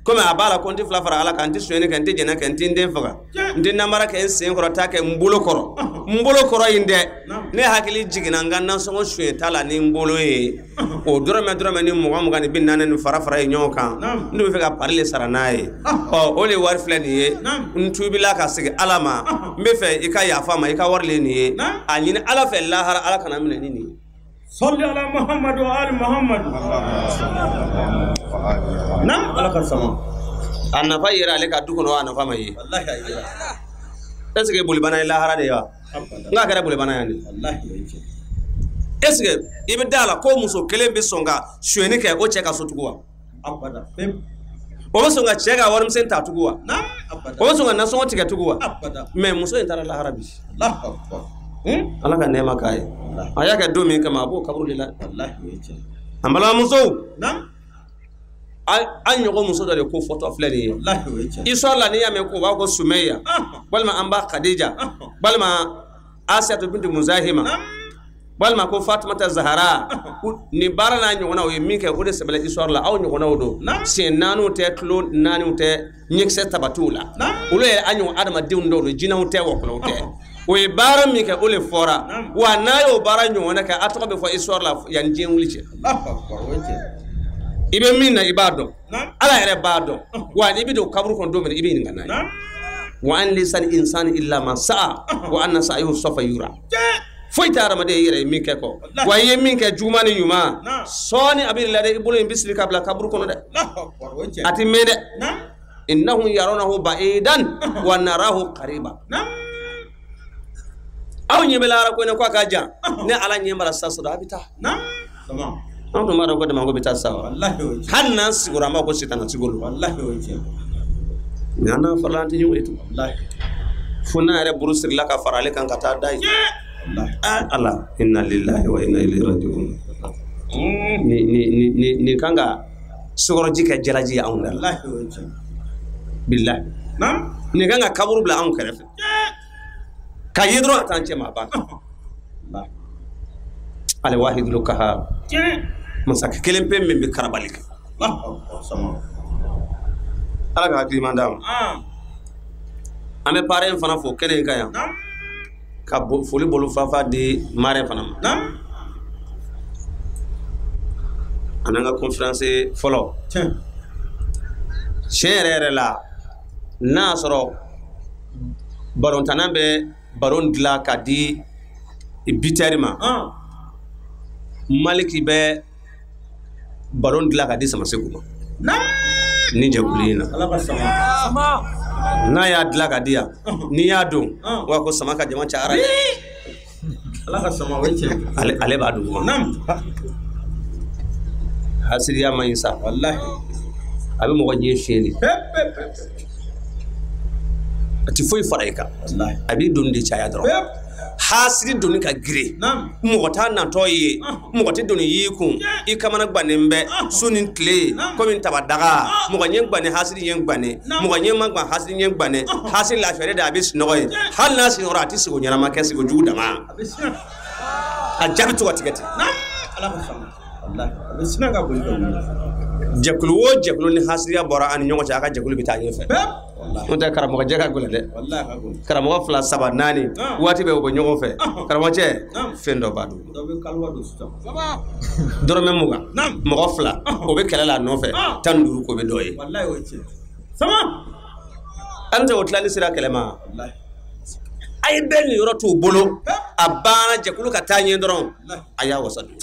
Komi a b'a la ko n tɛ fila fara Ala kan n tɛ sonyɛni kɛ n tɛ jɛnɛ kɛ n tɛ n den faga n tɛ namara kɛ n sen kɔrɔ t'a kɛ n bolo kɔrɔ. N bolo kɔrɔ in dɛ ne hakili jiginna n ka nasɔngɔ sonyɛta la ni n bolo ye o dɔrɔmɛ ni 20 ni 40 ni fara fara ye ɲɔgɔn kan n tun bɛ fɛ ka pari le sara n'a ye. Ɔ o de wari filɛ nin ye n tubila ka segin Ala ma n bɛ fɛ i ka yafa ma i ka wari le nin ye a ɲini Ala fɛ lahara Ala kana minɛ ni nin ye. Salli ala Muhammad wa ali Muhammad. Naam Ala ka sama. A nafa yera ale ka du kɔnɔ a nafa ma ye. Wallahi a yera. Est ce que Bolibana ye lahara de ye wa? N k'a kɛra Bolibana yan de. Wallahi. Est ce que i bɛ da la ko muso kelen bɛ sɔn ka sonyɛni kɛ o cɛ ka so tugun wa? Abada. O bɛ sɔn ka cɛ ka warimisɛn ta tugun wa? Naam. O bɛ sɔn ka nasɔngɔ tigɛ tugun wa? Mais muso in taara lahara bi. Ala ka nɛɛma k'a ye. A y'a kɛ don min kama a b'o kaburu de la. An balimamusow, an ɲɔgɔn muso dɔ de ko fɔtɔ filɛ nin ye. Histoire la n'i y'a mɛn ko u b'a fɔ ko Sumeya, walima an ba Khadija, walima Asiyatu bintu Muzahima, walima ko Fatumata Zahara, nin baara n'a ɲɔgɔnnaw ye min kɛ o de sɛbɛnna histoire la. Aw ɲɔgɔnnaw don. Siɲɛ naaniw tɛ, tulo naaniw tɛ, ɲɛkisɛ tabatiw la. Olu ye an ɲɔgɔn adamadenw dɔw don, jinɛw tɛ, wɔkulɔw tɛ. O ye baara min kɛ o de fɔra. Wa n'a y'o baara ɲɔgɔnna kɛ, a tɔgɔ bɛ fɔ histoire la yanni diɲɛ wuli cɛ. I bɛ min na i b'a dɔn, Ala yɛrɛ b'a dɔn. Wa n'i bɛ don kaburu kɔnɔ don min i bɛ ɲininka n'a ye. Wa an laysa lil insani illa ma sa'a wa anna sa'yahu sawfa yura. Foyi tɛ hadamaden i yɛrɛ ye min kɛ kɔ. Wa i ye min kɛ juguman ni ɲuman, sɔɔni a bɛ la dɛ, i bolo in bɛ siri ka bila kaburu kɔnɔ dɛ. A ti mɛn dɛ. Innahum yarawnahu ba'idan wa narahu qariba. Aw ɲɛ bɛ lahara ko in na k'a ka jan, ne Ala ɲɛ b'a la sisan sɔrɔ a bɛ taa. Anw tun b'a dɔn ko dama ko bɛ taa sa wa? Hali n'an sigiyɔrɔ an b'a ko sitana sigi lo. Nka n'an farala an tɛ ɲɔgɔn ye tugun. Fo n'a yɛrɛ buru sirila ka fara ale kan ka taa da yen. Ala, inna lillahi wa inna ilayhi raji'un. Nin kan ka sukɔrɔji kɛ jalaji ye anw da la. Bilahi. Nin kan ka kaburu bila anw kɛrɛfɛ. Ka ye dɔrɔn a t'an cɛ ma a banna. Alwahidul kahar. Masakɛ kelen pe min bɛ karabali kɛ. Ala ka hakili ɲuman d'a ma. An bɛ parrain in fana fo kɛnɛ in kan yan. Ka foli bolo fafa di marraine fana ma. A n'an ka conférence fɔlɔ. Tiɲɛ yɛrɛ yɛrɛ la, n'a y'a sɔrɔ balontanna bɛ balon dilan ka di bitɛri ma, Maliki bɛ balon dilan ka di Samaseku ma. Ni jɛkulu in na. N'a y'a dilan ka di yan, n'i y'a don, o b'a ko sama ka jama cayara dɛ. Ale b'a duguma. Hasiriya man ɲi sa. A bɛ mɔgɔ ɲɛ fiyɛ de. A tɛ foyi fara i kan. A b'i doni de caya dɔrɔn. Hasiri doni ka girin. Mɔgɔ t'a natɔ ye, mɔgɔ tɛ doni y'i kun, i kamana gannen bɛ su ni tile komi tabadaga. Mɔgɔ ɲɛ gannen hasiri ɲɛ gannen, mɔgɔ ɲɛ ma gan hasiri ɲɛ gannen. Hasiri lafiyalen de a bɛ sunɔgɔ ye. Hali n'a sunɔgɔra a tɛ sigi ɲɛnama kɛ, sigi jugu dama. A jaabi to ka tigɛ ten. Jɛkulu o jɛkulu ni hasiriya bɔra an ni ɲɔgɔn cɛ, a ka jɛkulu bɛ taa ɲɛfɛ. N'o tɛ karamɔgɔ jɛ ka gɛlɛn dɛ. Karamɔgɔ fila saba naani waati bɛɛ u bɛ ɲɔgɔn fɛ. Karamɔgɔ cɛ fɛn dɔ b'a dun. Dɔrɔmɛ 20 mɔgɔ fila o bɛ kɛlɛ la a nɔfɛ, 15 ko bɛ dɔ ye. An tɛ o tilali sera kɛlɛ ma. A ye bɛɛ nin yɔrɔ t'u bolo, a banna jɛkulu ka taa ɲɛ dɔrɔn, a y'a wasa don.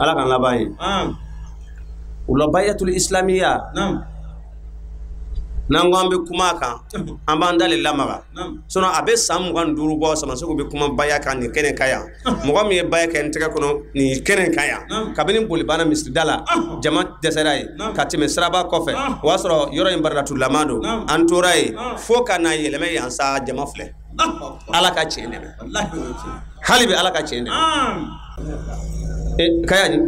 Ala k'an laban ye. O la bayatul islamiya, n'an ko an bɛ kuma a kan, an b'an da le lamaga. Sinon a bɛ san 25 bɔ Samaseku bɛ kuma baya kan nin kɛnɛ kan yan. Mɔgɔ min ye baya kɛ n tɛgɛ kɔnɔ nin kɛnɛ kan yan, kabini bolibana misirida la, jama dɛsɛra yen ka tɛmɛ siraba kɔfɛ. O y'a sɔrɔ yɔrɔ in baradatulama don. An tora yen fo ka na yɛlɛmɛ yan sa, jama filɛ. Ala ka tiɲɛ dɛmɛ. Hali bi Ala ka tiɲɛ dɛmɛ. Kaya ni.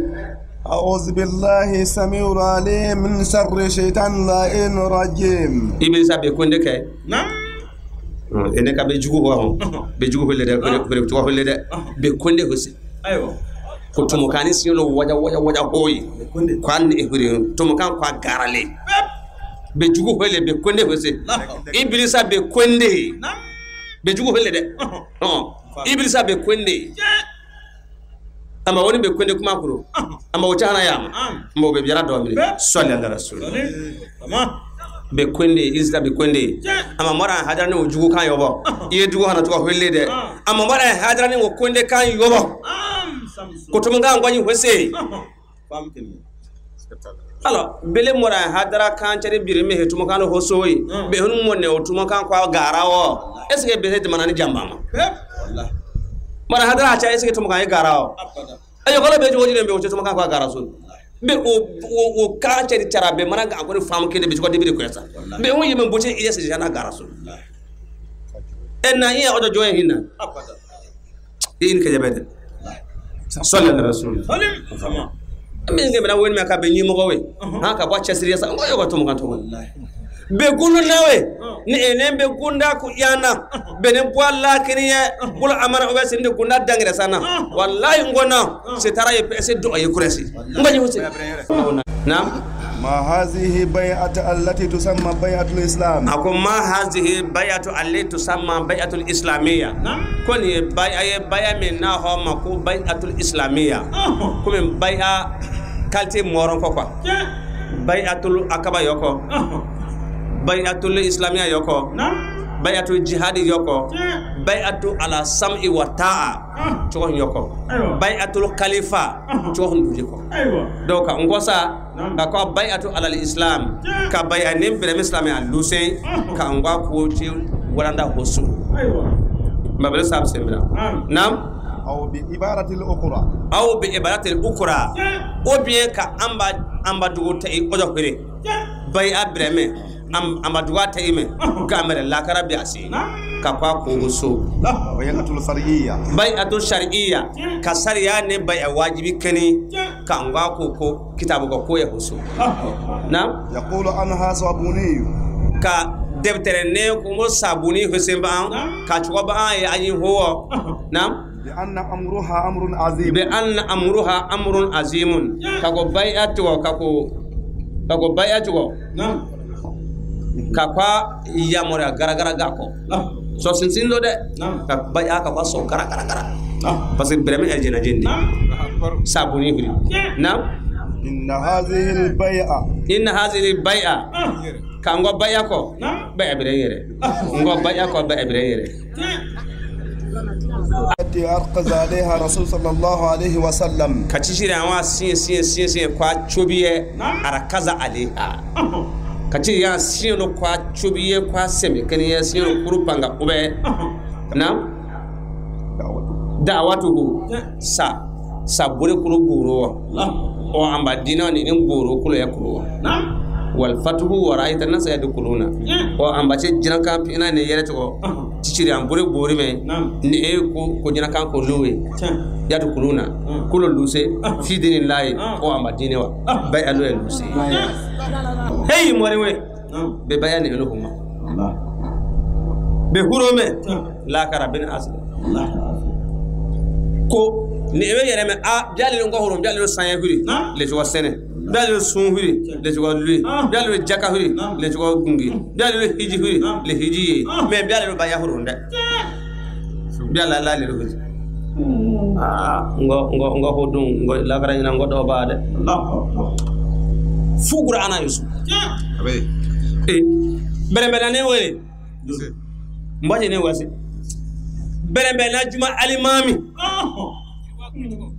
أعوذ بالله السميع العليم من شر الشيطان اللعين الرجيم. Ibilisa bɛ konde kɛ. Ene ka bɛ jugu hɔ, bɛ jugu hole dɛ, bɛ jugu hole dɛ, bɛ konde hose. Ko tumukani siɲɛ waja waja waja hoyi. Ko an ehuri tumukan ko a garale. Bɛ jugu hole bɛ konde hose. Ibilisa bɛ konde. Bɛ jugu hole dɛ. Ibilisa bɛ konde. Ama woni be konde kuma kuro. Ama o tana yama. Mbo be biara do mi. Salli ala rasul. Be konde isla be konde. Ama mara hadara ni o jugu kan yobo. Iye jugu hana to holle de. Ama mara hadara ni o konde kan yobo. Ko to nga ngwanyi hose. Alors bele mora hadara kan cere birime he tuma kan hosoyi. Be honu monne o tuma kan kwa garawo. Est ce que be he manani jamba ma? Wallahi. Mara hadara acha est ce que tuma kan e garawo? Ayo kala be joji be o tuma kan kwa garaso. Be o ka cɛ cara be mana ga ko fam kede be ko debiri ko yasa be on yeme bote iya se jana garaso en na iya odo joye hinna in ke jabede sallallahu alaihi wasallam min ngi bena woni ka be nyimo ko we ha ka bo chesiri yasa ngoyo ko to mo kan to wallahi be gulu nawe ni enen be gunda ku yana be ne boalla kiniye bul amara o sinde gunda dangre sana wallahi ngona se tara ye se do ye kuresi ngani husi nam ma hazihi bai'atu allati tusamma bai'atul islam ako ma hazihi bai'atu allati tusamma bai'atul islamiyya ko ni bai'a bai'a min na ho ma ko bai'atul islamiyya ko min bai'a qualité moron ko quoi bai'atul akaba yoko bai'atul islamiyya yoko bai'atul jihadi yoko bai'atu ala sam'i wa ta'a cogo yoko bai'atul khalifa cogo nduje ko donc ngosa ka ko bai'atu ala islam ka bai'a nim bere islam ya luse ka ngwa ko ci waranda hosu mabele sab sembra nam aw bi ibaratil ukhra aw bi ibaratil ukhra ou bien ka amba dugo tay ojo hore bai'a breme amba duga tay me ka mere lakara bi asi ka kwa ko so bai'atul shar'iyya bai'atul shar'iyya ka sariya ne bai'a wajibi kani ka ngwa ko ko kitabu ko ko ya hoso nam yaqulu anha sabuni ka debtere ne ko mo sabuni hosemba ka chuwa ba ya ayi ho nam bi anna amruha amrun azim bi anna amruha amrun azimun ka ko bai'atu ka ko bai'atu nam ka kwa yamora gara gara ga ko so sinsin do de ka bai'a ka kwa so gara gara gara parce que vraiment elle jena jendi sabuni huri nam inna hadhihi al-bai'a inna hadhihi al-bai'a ka ngo bai'a ko bai'a bire yere ngo bai'a ko bai'a bire yere التي أرقز عليها رسول صلى الله عليه وسلم كتشيري أما سين سين سين سين كوا تشوبيه أركز عليها كتشيري سين لو كوا تشوبيه كوا سمي كني سين لو كروبانغا أوبه نعم دعوته سا سابوري كلو بورو أو أمبا دينا نين بورو كلو يكلو والفتح ورأيت الناس يدخلون أو أمبا تشي جنكا بينا نيرتو ciciri an bore bore me ni e ko jina kan ko lowe yadkhuluna kulo luse fi dinillahi o amba dine wa bay alo e luse hey mori we be bayani elo huma be hurome la kara bin asl ko ni e yere me a biale ngo hurum biale lo sanya huri le jowa sene biale lo sun huri le jowa lui biale lo jaka huri le jowa gungi biale lo hiji huri le hiji me biale lo baya hurun de biale la le huri ah ngo ngo ngo hodun ngo la kara ina ngo do ba de fu qur'ana yusuf abe e bere bere ne wele mbaje ne wasi bere bere na juma alimami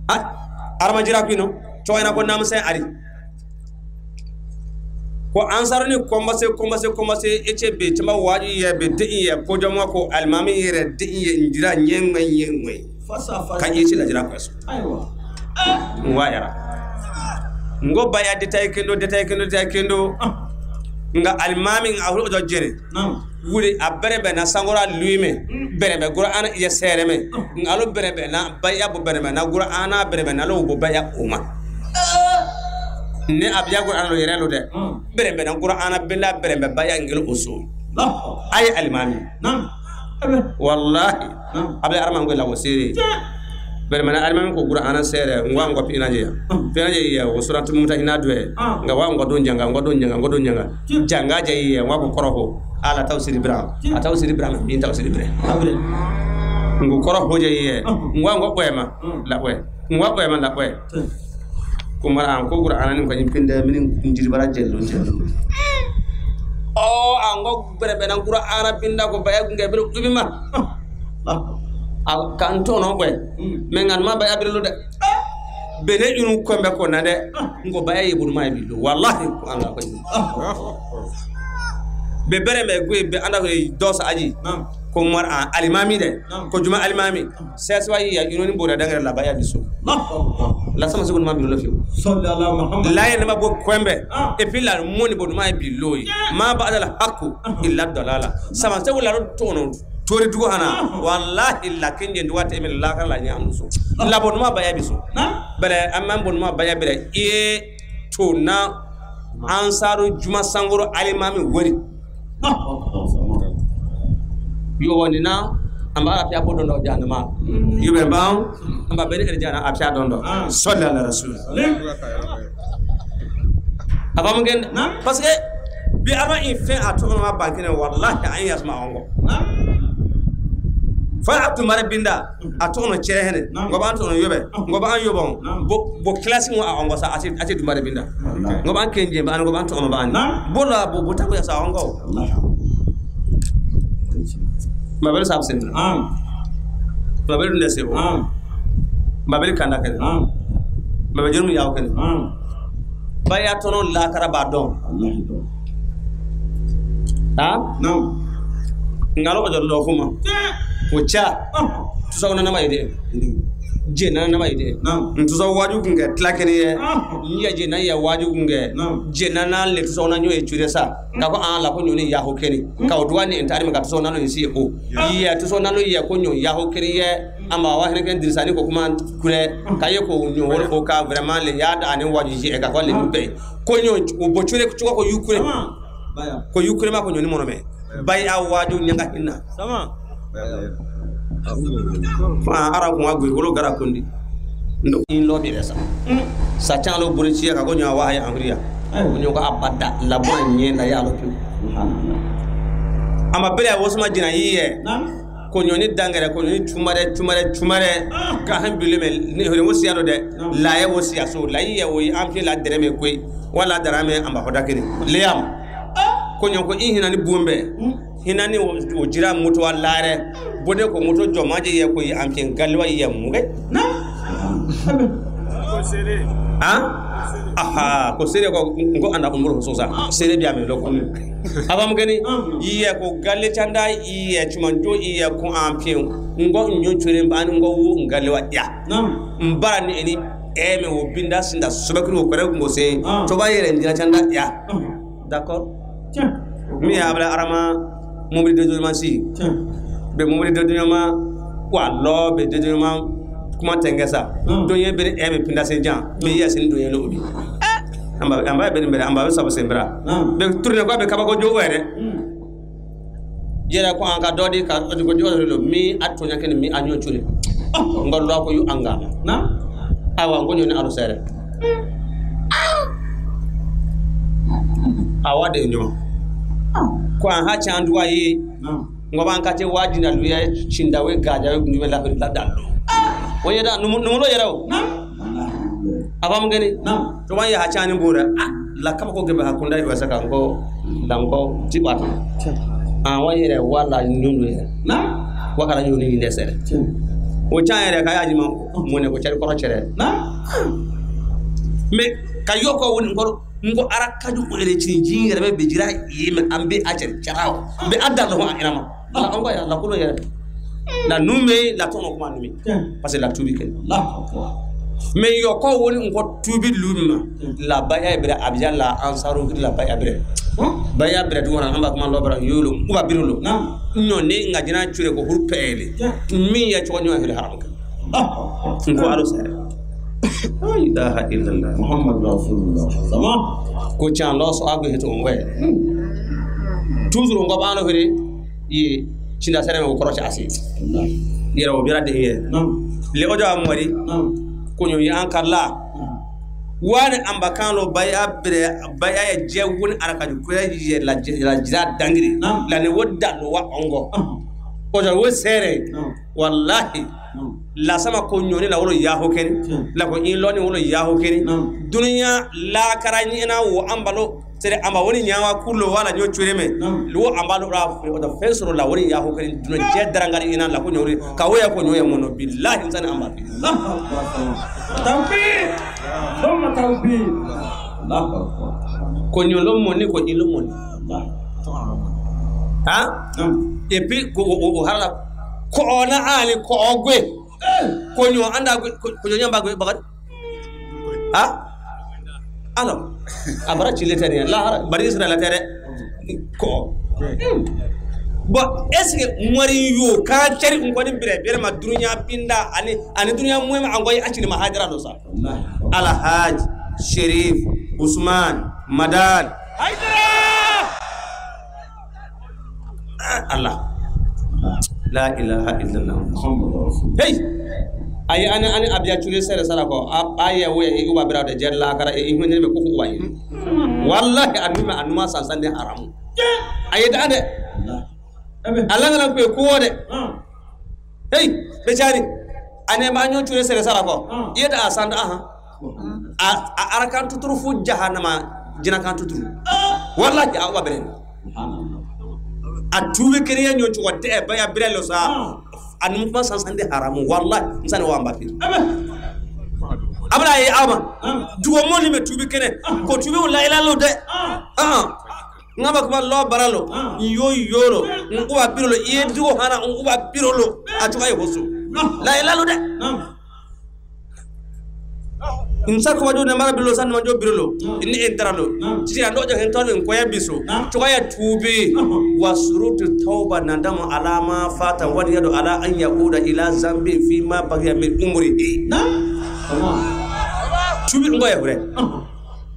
ah arama jira kuino coyna ko nam sen ari ko ansar ni kombase kombase kombase ece be tama waji ye be de ye ko jama ko alimami yere de ye njira nyengwe nyengwe fasa fasa kan yeci la jira ko so aywa ngwa yara ngo baya detail kendo detail kendo detail kendo nga alimami nga ahul ojo jere wuri a berebe na sangora luime berebe qur'ana ya sereme ngalo berebe na baya bo berebe na qur'ana berebe na lo bo baya uma ne abiya qur'ana lo yere lo de berebe na qur'ana billa berebe baya ngel usul ay alimami wallahi abla arma ngel la wasiri berebe na alimami ko qur'ana sere ngwa ngwa pina je pina je ya usuratu mutahina dwe nga wa ngwa don janga ngwa don janga ngwa don janga janga je ya ngwa ko koroho ala tawsiri bra a tawsiri bra min tawsiri bra ngu koro hoje ye ngwa ngwa boyma la boy ngwa boyma la boy ko mara an ko qur'ana ni ko nyim pinde min njiri bara jello jello o an go berebe nan qur'ana binda ko baye nge be dubi ma al kanto no boy men ngan ma baye abirlo de bene inu kombe ko na de ngo baye yebul ma bi wallahi ko an ko be bere me gwe be anda ko dosa aji Ko mar an alimami de ko juma alimami seswa ya inoni bora dangere la baya biso la sama segu ma bilo fiu sallallahu muhammad la yen ma bo kwembe et puis la moni bo ma bilo ma ba dal hakku illa dalala sama segu la tono tori dugo hana wallahi la kenje duwate emel la kan la nyamuso la bon ma baya biso bere amman bon ma baya bere e to na ansaru juma sangoro alimami wori yo woni na amba apia bo dondo jana ma yube baw amba beni er jana apia dondo sallallahu alaihi rasul aba mo gen parce que bi ama in fin a to ma bankene wallahi an yasma ongo fa atu mare binda a to no chere hene ngoba to no yobe ngoba an yobon bo classe mo a ongo sa ati ati dumare binda ngoba an kenje ba an ngoba an to no ba an bola bo botako ya sa ongo Mabel sabsen. Mabel ndesebo. Mabel kanda kene. Mabel jurmu yaw kene. Baya tono la karaba don. Ha? No. Ngalo ko jollo kuma. Ko cha. Tusa ona nama ide. Je na nama ide. Ntusa waju kunge tlakene ye. Nyiya je na ya waju kunge. Je na na le tusa ona nyo e chure sa. Ka ko an la ko nyoni ya ho kene. Ka o duwa ni entari me ka tusa ona no isi o. Iya tusa ona no iya ko nyo ya ho kene ye. Ama wa hene ken dirsani ko kuma kure ka ye ko nyo wol ko ka vraiment le ya da ani waju je ka ko le be. Ko nyo o bo chure ko yukure. Ko yukure ma ko nyoni mono me. Bay a waju nyanga hinna. Sama. Fa ara ko agui wolo gara kondi ndo in lo bi resa sa chan lo buri ka ko nyawa wa ya amriya ko nyoka abada la bon nyenda ya lo piu ama bele wosma jina yiye ko nyoni dangere ko nyoni chumare chumare chumare ka han bileme ni hore wosiya do de la ye wosiya so la yiye wo amfi la dereme koy wala darame amba hodakini leyam ko nyoko in hinani bumbe hinani o jira moto wala bode ko moto jomaje ye ko amfi galwa ye muge na ko sere ha aha ko sere ko ngo anda umuro so sa sere biya me loko aba mugeni iye ko galle chanda iye chumanjo iye ko amfi ngo nyo chure mbani ngo wu ngalewa ya mbara ni eni eme wo binda sinda sobekuru ko re ngo se to ba yere ndira chanda ya d'accord mi abla arama mobili de ma si be mobili de ma wa lo be de ma kuma tengesa donye be eme pinda se jan be yes ni donye lo obi amba amba be ni amba be sabo sembra be tourner ko be kabako jogo ere jera ko an ka dodi ka ko jogo lo mi atonya ken mi anyo chure ngol lo ko yu angama na awa ngonyo ni alo sere awa de nyo ko an ha chanduwa yi ngoba an ka te wajina luya chinda we gaja we nduwe la la dallo woye da numulo yeraw aba mungeni to wan ya ha chani mbura la kama ko gebe hakunda iwa saka ngo lango tibata an wa yere wala nyundu yere na wakala nyundu ni ndesere o chan yere ka yaji ma mone ko chere ko chere na me ka yoko woni ngoro ngo arakaju ko ele cinjin yere be bijira yime ambe acere charaw be adda lo ha inama la ongo ya la kulo yere la nume la tono kuma nume parce que la tubi ken la mais yoko woni ngo tubi lumma la baya bere abja la ansaru la baya bere baya bere du wona amba kuma lo bara yolo uba birulo nyo ne ngajina chure ko hurpele mi ya chonyo hel haram kan ko aro sere la ilaha illallah muhammad rasulullah sama ko chan lo so agu heto ngwe toujours ngo bano hore yi cinda sere ko korocha asi yera o birade hiye le ojo amori ko nyo yan kala wani amba kan lo baya bere baya ya je woni araka ko ya je la jira dangiri la ne wodda lo wa ongo ojo wo sere wallahi la sama ko nyoni la wolo ya hokeni la ko in loni wolo ya hokeni dunya la karani ina wo ambalo sere amba woni nyawa kullo wala nyo chure me lo ambalo ra o da fensoro la woni ya hokeni dunya je darangari ina la ko nyori ka woya ko nyoya mono billahi insani amba tawfiq thumma tawfiq Allahu akbar ko nyolo moni ko ilo moni ha Et puis o harala ko ona ali ko ogwe ko nyo anda ko nyo nyamba gwe bagad ha alors abara chile tere la bari israel tere ko bon est-ce que mori yo ka ceri ngoni bire bire ma dunya pinda ani ani dunya muema angoy acini ma hajara do sa Alhaj Sherif Usman Madan Haidara Allah la ilaha illallah hey ay ana ana abia chure sere sara ko ay we e uba bira de jella kara e ihmene be ko ko wayi wallahi anuma anuma sansan de haramu ay da de Allah ngala ko ko de hey be jari ane ma nyon chure sere sara ko yeda asanda aha a arakan tuturu fu jahannama jinakan tuturu wallahi a uba bere a tuube keriya nyon ci wadde e baya bire lo sa anum kuma sansan de haramu wallahi nsane wa mbafir abra yi ama duwo moni me tuube kene ko tuube la ila lo de ngaba kuma lo baralo yo yoro nguba birolo iye duwo hana nguba birolo atuka hosu la ila lo de insa ko wajjo mara birolo san manjo birolo inni entralo ci ando jo hen tolu ko yabiso to ya tuube wasurutu tauba nandama alama fata wadi yado ala an yauda ila zambi fi ma bagiya min umri tuubi ngoya hure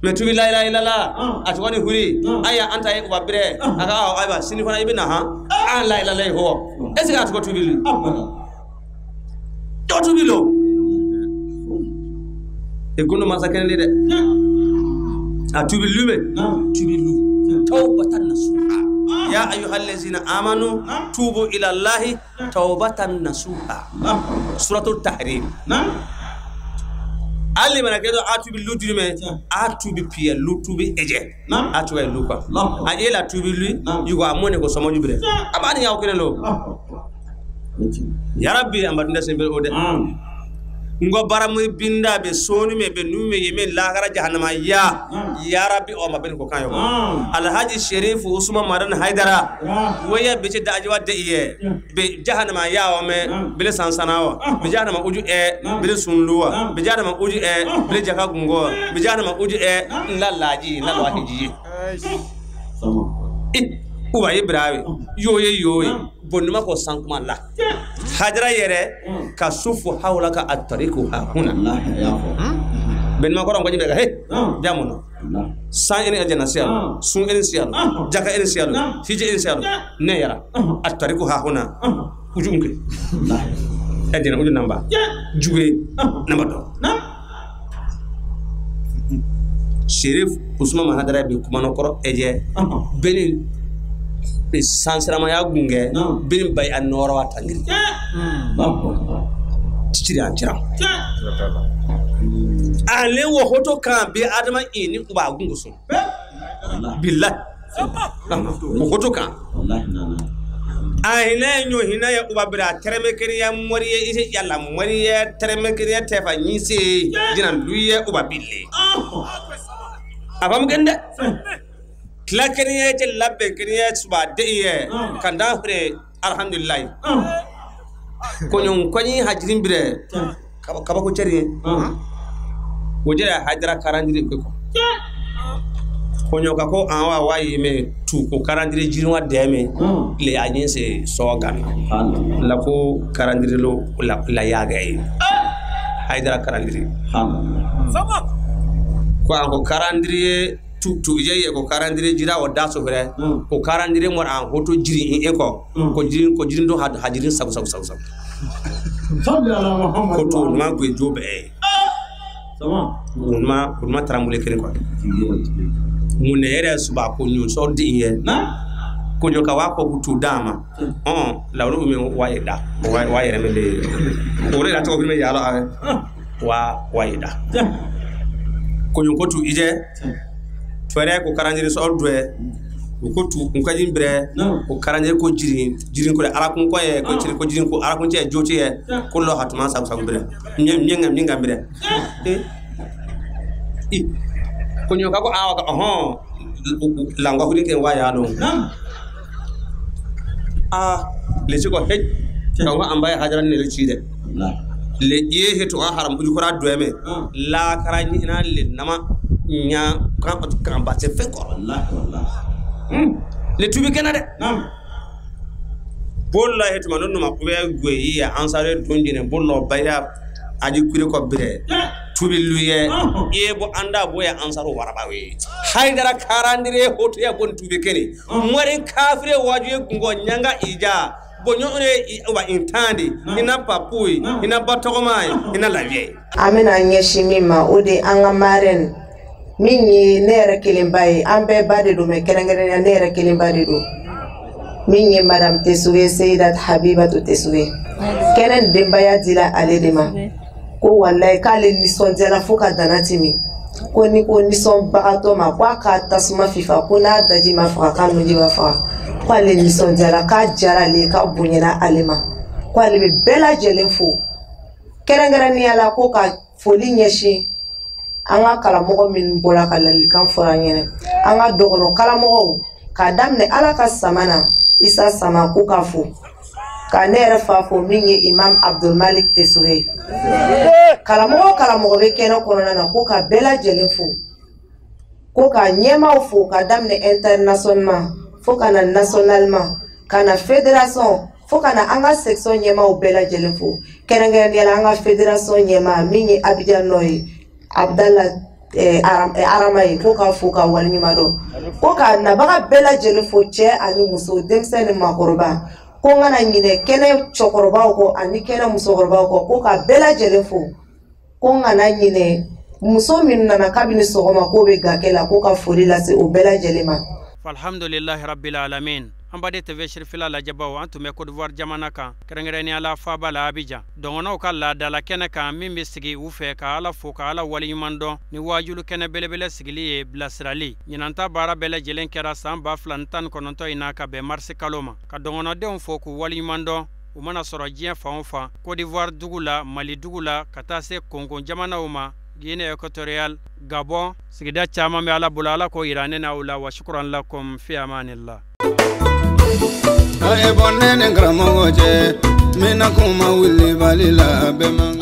me tuubi la ilaha illallah atwani huri aya anta e wabire aka ayba sini fana ibina ha an la ilaha illallah ho est-ce que atko tuubi lu to tuubi lo e gono masakene de a tuubi lume tuubi lu tawbatan nasuha ya ayyuhallazina amanu tubu ila allahi tawbatan nasuha suratul tahrim ali mana kedo a tuubi lu dume a tuubi piya lu tuubi eje a tuubi lu quoi a ela tuubi lu yugo amone ko somo jubre abani yaw kene lo ya rabbi ambadunda sembe ode ngo baramu binda be sonu me be nume yeme lahara jahannama ya ya rabbi o mabin ko kan yo Alhaji Sherif Usman Madan Haidara waya be da ajiwa de iye be jahannama ya o me be sansana wa be jahannama uju e be sunluwa be jahannama uju e be jaka gungo be jahannama uju e la laji la wahiji uwa ibrahim yoye yoye bonuma ko sankuma la hajara yere ka sufu hawlaka at-tariqu ha huna ben ma ko ron ko jibe he jamono san ene aljanna siyalo sun ene siyalo jaka ene siyalo hije ene siyalo ne yara at-tariqu ha huna uju unke aljanna uju namba juge namba do Sherif Usman Mahadara bi kumano koro eje benin sansirama ya gunge bin bay an noro wa tangiri ciciri an ciram ale wo hoto kan be adama ini uba gungu sun billahi wo hoto kan a hina nyo hina ya uba bira tereme keriya moriye ise yalla moriye tereme keriya tefa nyise jinan luye uba bille abam gende lakini je labbe kini suba de ye kanda hure alhamdulillah konyon konyi hajirin bire kaba ko ceri wojere hajara karandiri ko konyo ka ko an wa wayi me tu ko karandiri jirinwa de me le anyin se so gan la ko karandiri lo la yaga yi hajara karandiri ko an ko karandiri tu je ko karandire jira o daso fere ko karandire mo an hoto jiri en ko ko jirin do hajirin sagu sagu sagu sagu sallallahu muhammad ko to ma go jobe e sama ma ma tramule kene ko mun ere suba ko nyu so di ye na ko nyoka wa ko tu dama on lawru mi waye da waye me le o re da to bi me yalo wa waye da ko nyu ko tu ije fere ko karandiri so ordwe ko tu nkajin bre ko karandiri ko jirin jirin ko ala kun ko ye ko jirin ko jirin ko ala kun ce joti ye ko lo hatuma sabu sabu bre nyenga nyenga bre i ko nyoka ko awa ka ohon langwa hurin ke waya no A le ci ko hej kan wa an bay hajaran ne le ci de le ye heto a haram bu ko ra doeme la kara ni ina le nama nya kan kan ba se fe ko wallahi wallahi le tubi kena de bolla heto ma non ma ko be goyi ya ansare donjine bollo bayra aji kure ko bire tubi luye e bo anda boya ansaro warabawe haydara karandire hoto ya bon tubi kene moren kafire waju ngo nyanga ija bonyo ne wa intandi ina papui ina batogomai ina lavie an bɛna ɲɛsin min ma o de an ka marraine min ye ne yɛrɛ kelenba ye an bɛɛ ba de don mɛ kɛrɛnkɛrɛnnenya ne yɛrɛ kelenba de don min ye madame Tesuge Seyidat Habibatu Tesuge kɛnɛ denbaya dila ale de ma ko walayi k'ale nisɔndiyara fo ka dana timi ko ni ko nisɔnbagatɔ ma ko a ka tasuma fifa ko n'a daji ma faga k'a nunji ma faga ko ale nisɔndiyara k'a diyara ale ye k'a bonyana ale ma ko ale bɛ bɛɛ lajɛlen fo kɛrɛnkɛrɛnnenya la ko ka foli ɲɛsin an ka karamɔgɔ minnu bɔra ka ladilikan fɔra an ɲɛna an ka dɔgɔnɔ karamɔgɔw k'a daminɛ ala ka sama na Isa Sama ko k'a fo ka ne yɛrɛ fa fo min ye Imam Abdulmalik Tesuge karamɔgɔ karamɔgɔ bɛ kɛnɛ kɔnɔna na ko ka bɛɛ lajɛlen fo ko ka ɲɛmaaw fo ka daminɛ internationalement fo ka na nationalement ka na fédération fo ka na an ka section ɲɛmaaw bɛɛ lajɛlen fo kɛrɛnkɛrɛnnenya la an ka fédération ɲɛmaa min ye Abidjan nɔ ye Abdala Arama ye ko k'a fo ka waleɲuman dɔn ko ka nabaga bɛɛ lajɛlen fo cɛ ani muso denmisɛn ni maakɔrɔba ko n kana ɲinɛ kɛnɛ cɛkɔrɔbaw kɔ ani kɛnɛ musokɔrɔbaw kɔ ko ka bɛɛ lajɛlen fo ko n kana ɲinɛ muso min nana kabini sɔgɔma k'o bɛ gakɛ la ko ka foli lase o bɛɛ lajɛlen ma. Alhamdulillahi rabbil alamin. An baden TV Cherifila lajɛbaw an tun bɛ Côte d'Ivoire jamana kan kɛrɛnkɛrɛnnenya la faaba la Abidjan dɔngɔnɔw ka laadala kɛnɛ kan min bɛ sigi u fɛ ka Ala fo ka Ala waleɲuman dɔn ni waajulu kɛnɛ belebele sigili ye bilasirali ɲinanta baara bɛɛ lajɛlen kɛra san 2019 in na ka bɛn marisi kalo ma ka dɔngɔnɔdenw fo k'u waleɲuman dɔn u mana sɔrɔ diɲɛ fan o fan Côte d'Ivoire dugu la Mali dugu la ka taa se Kongo jamanaw ma Guinée équatoriale Gabon sigida caman bɛ Ala bolo Ala k'o yira ne n'aw la wa shukran lakum fi amanillah. Aye bonne ne karamɔgɔ cɛ, n bɛna kuma wulibali la bɛɛ man kan.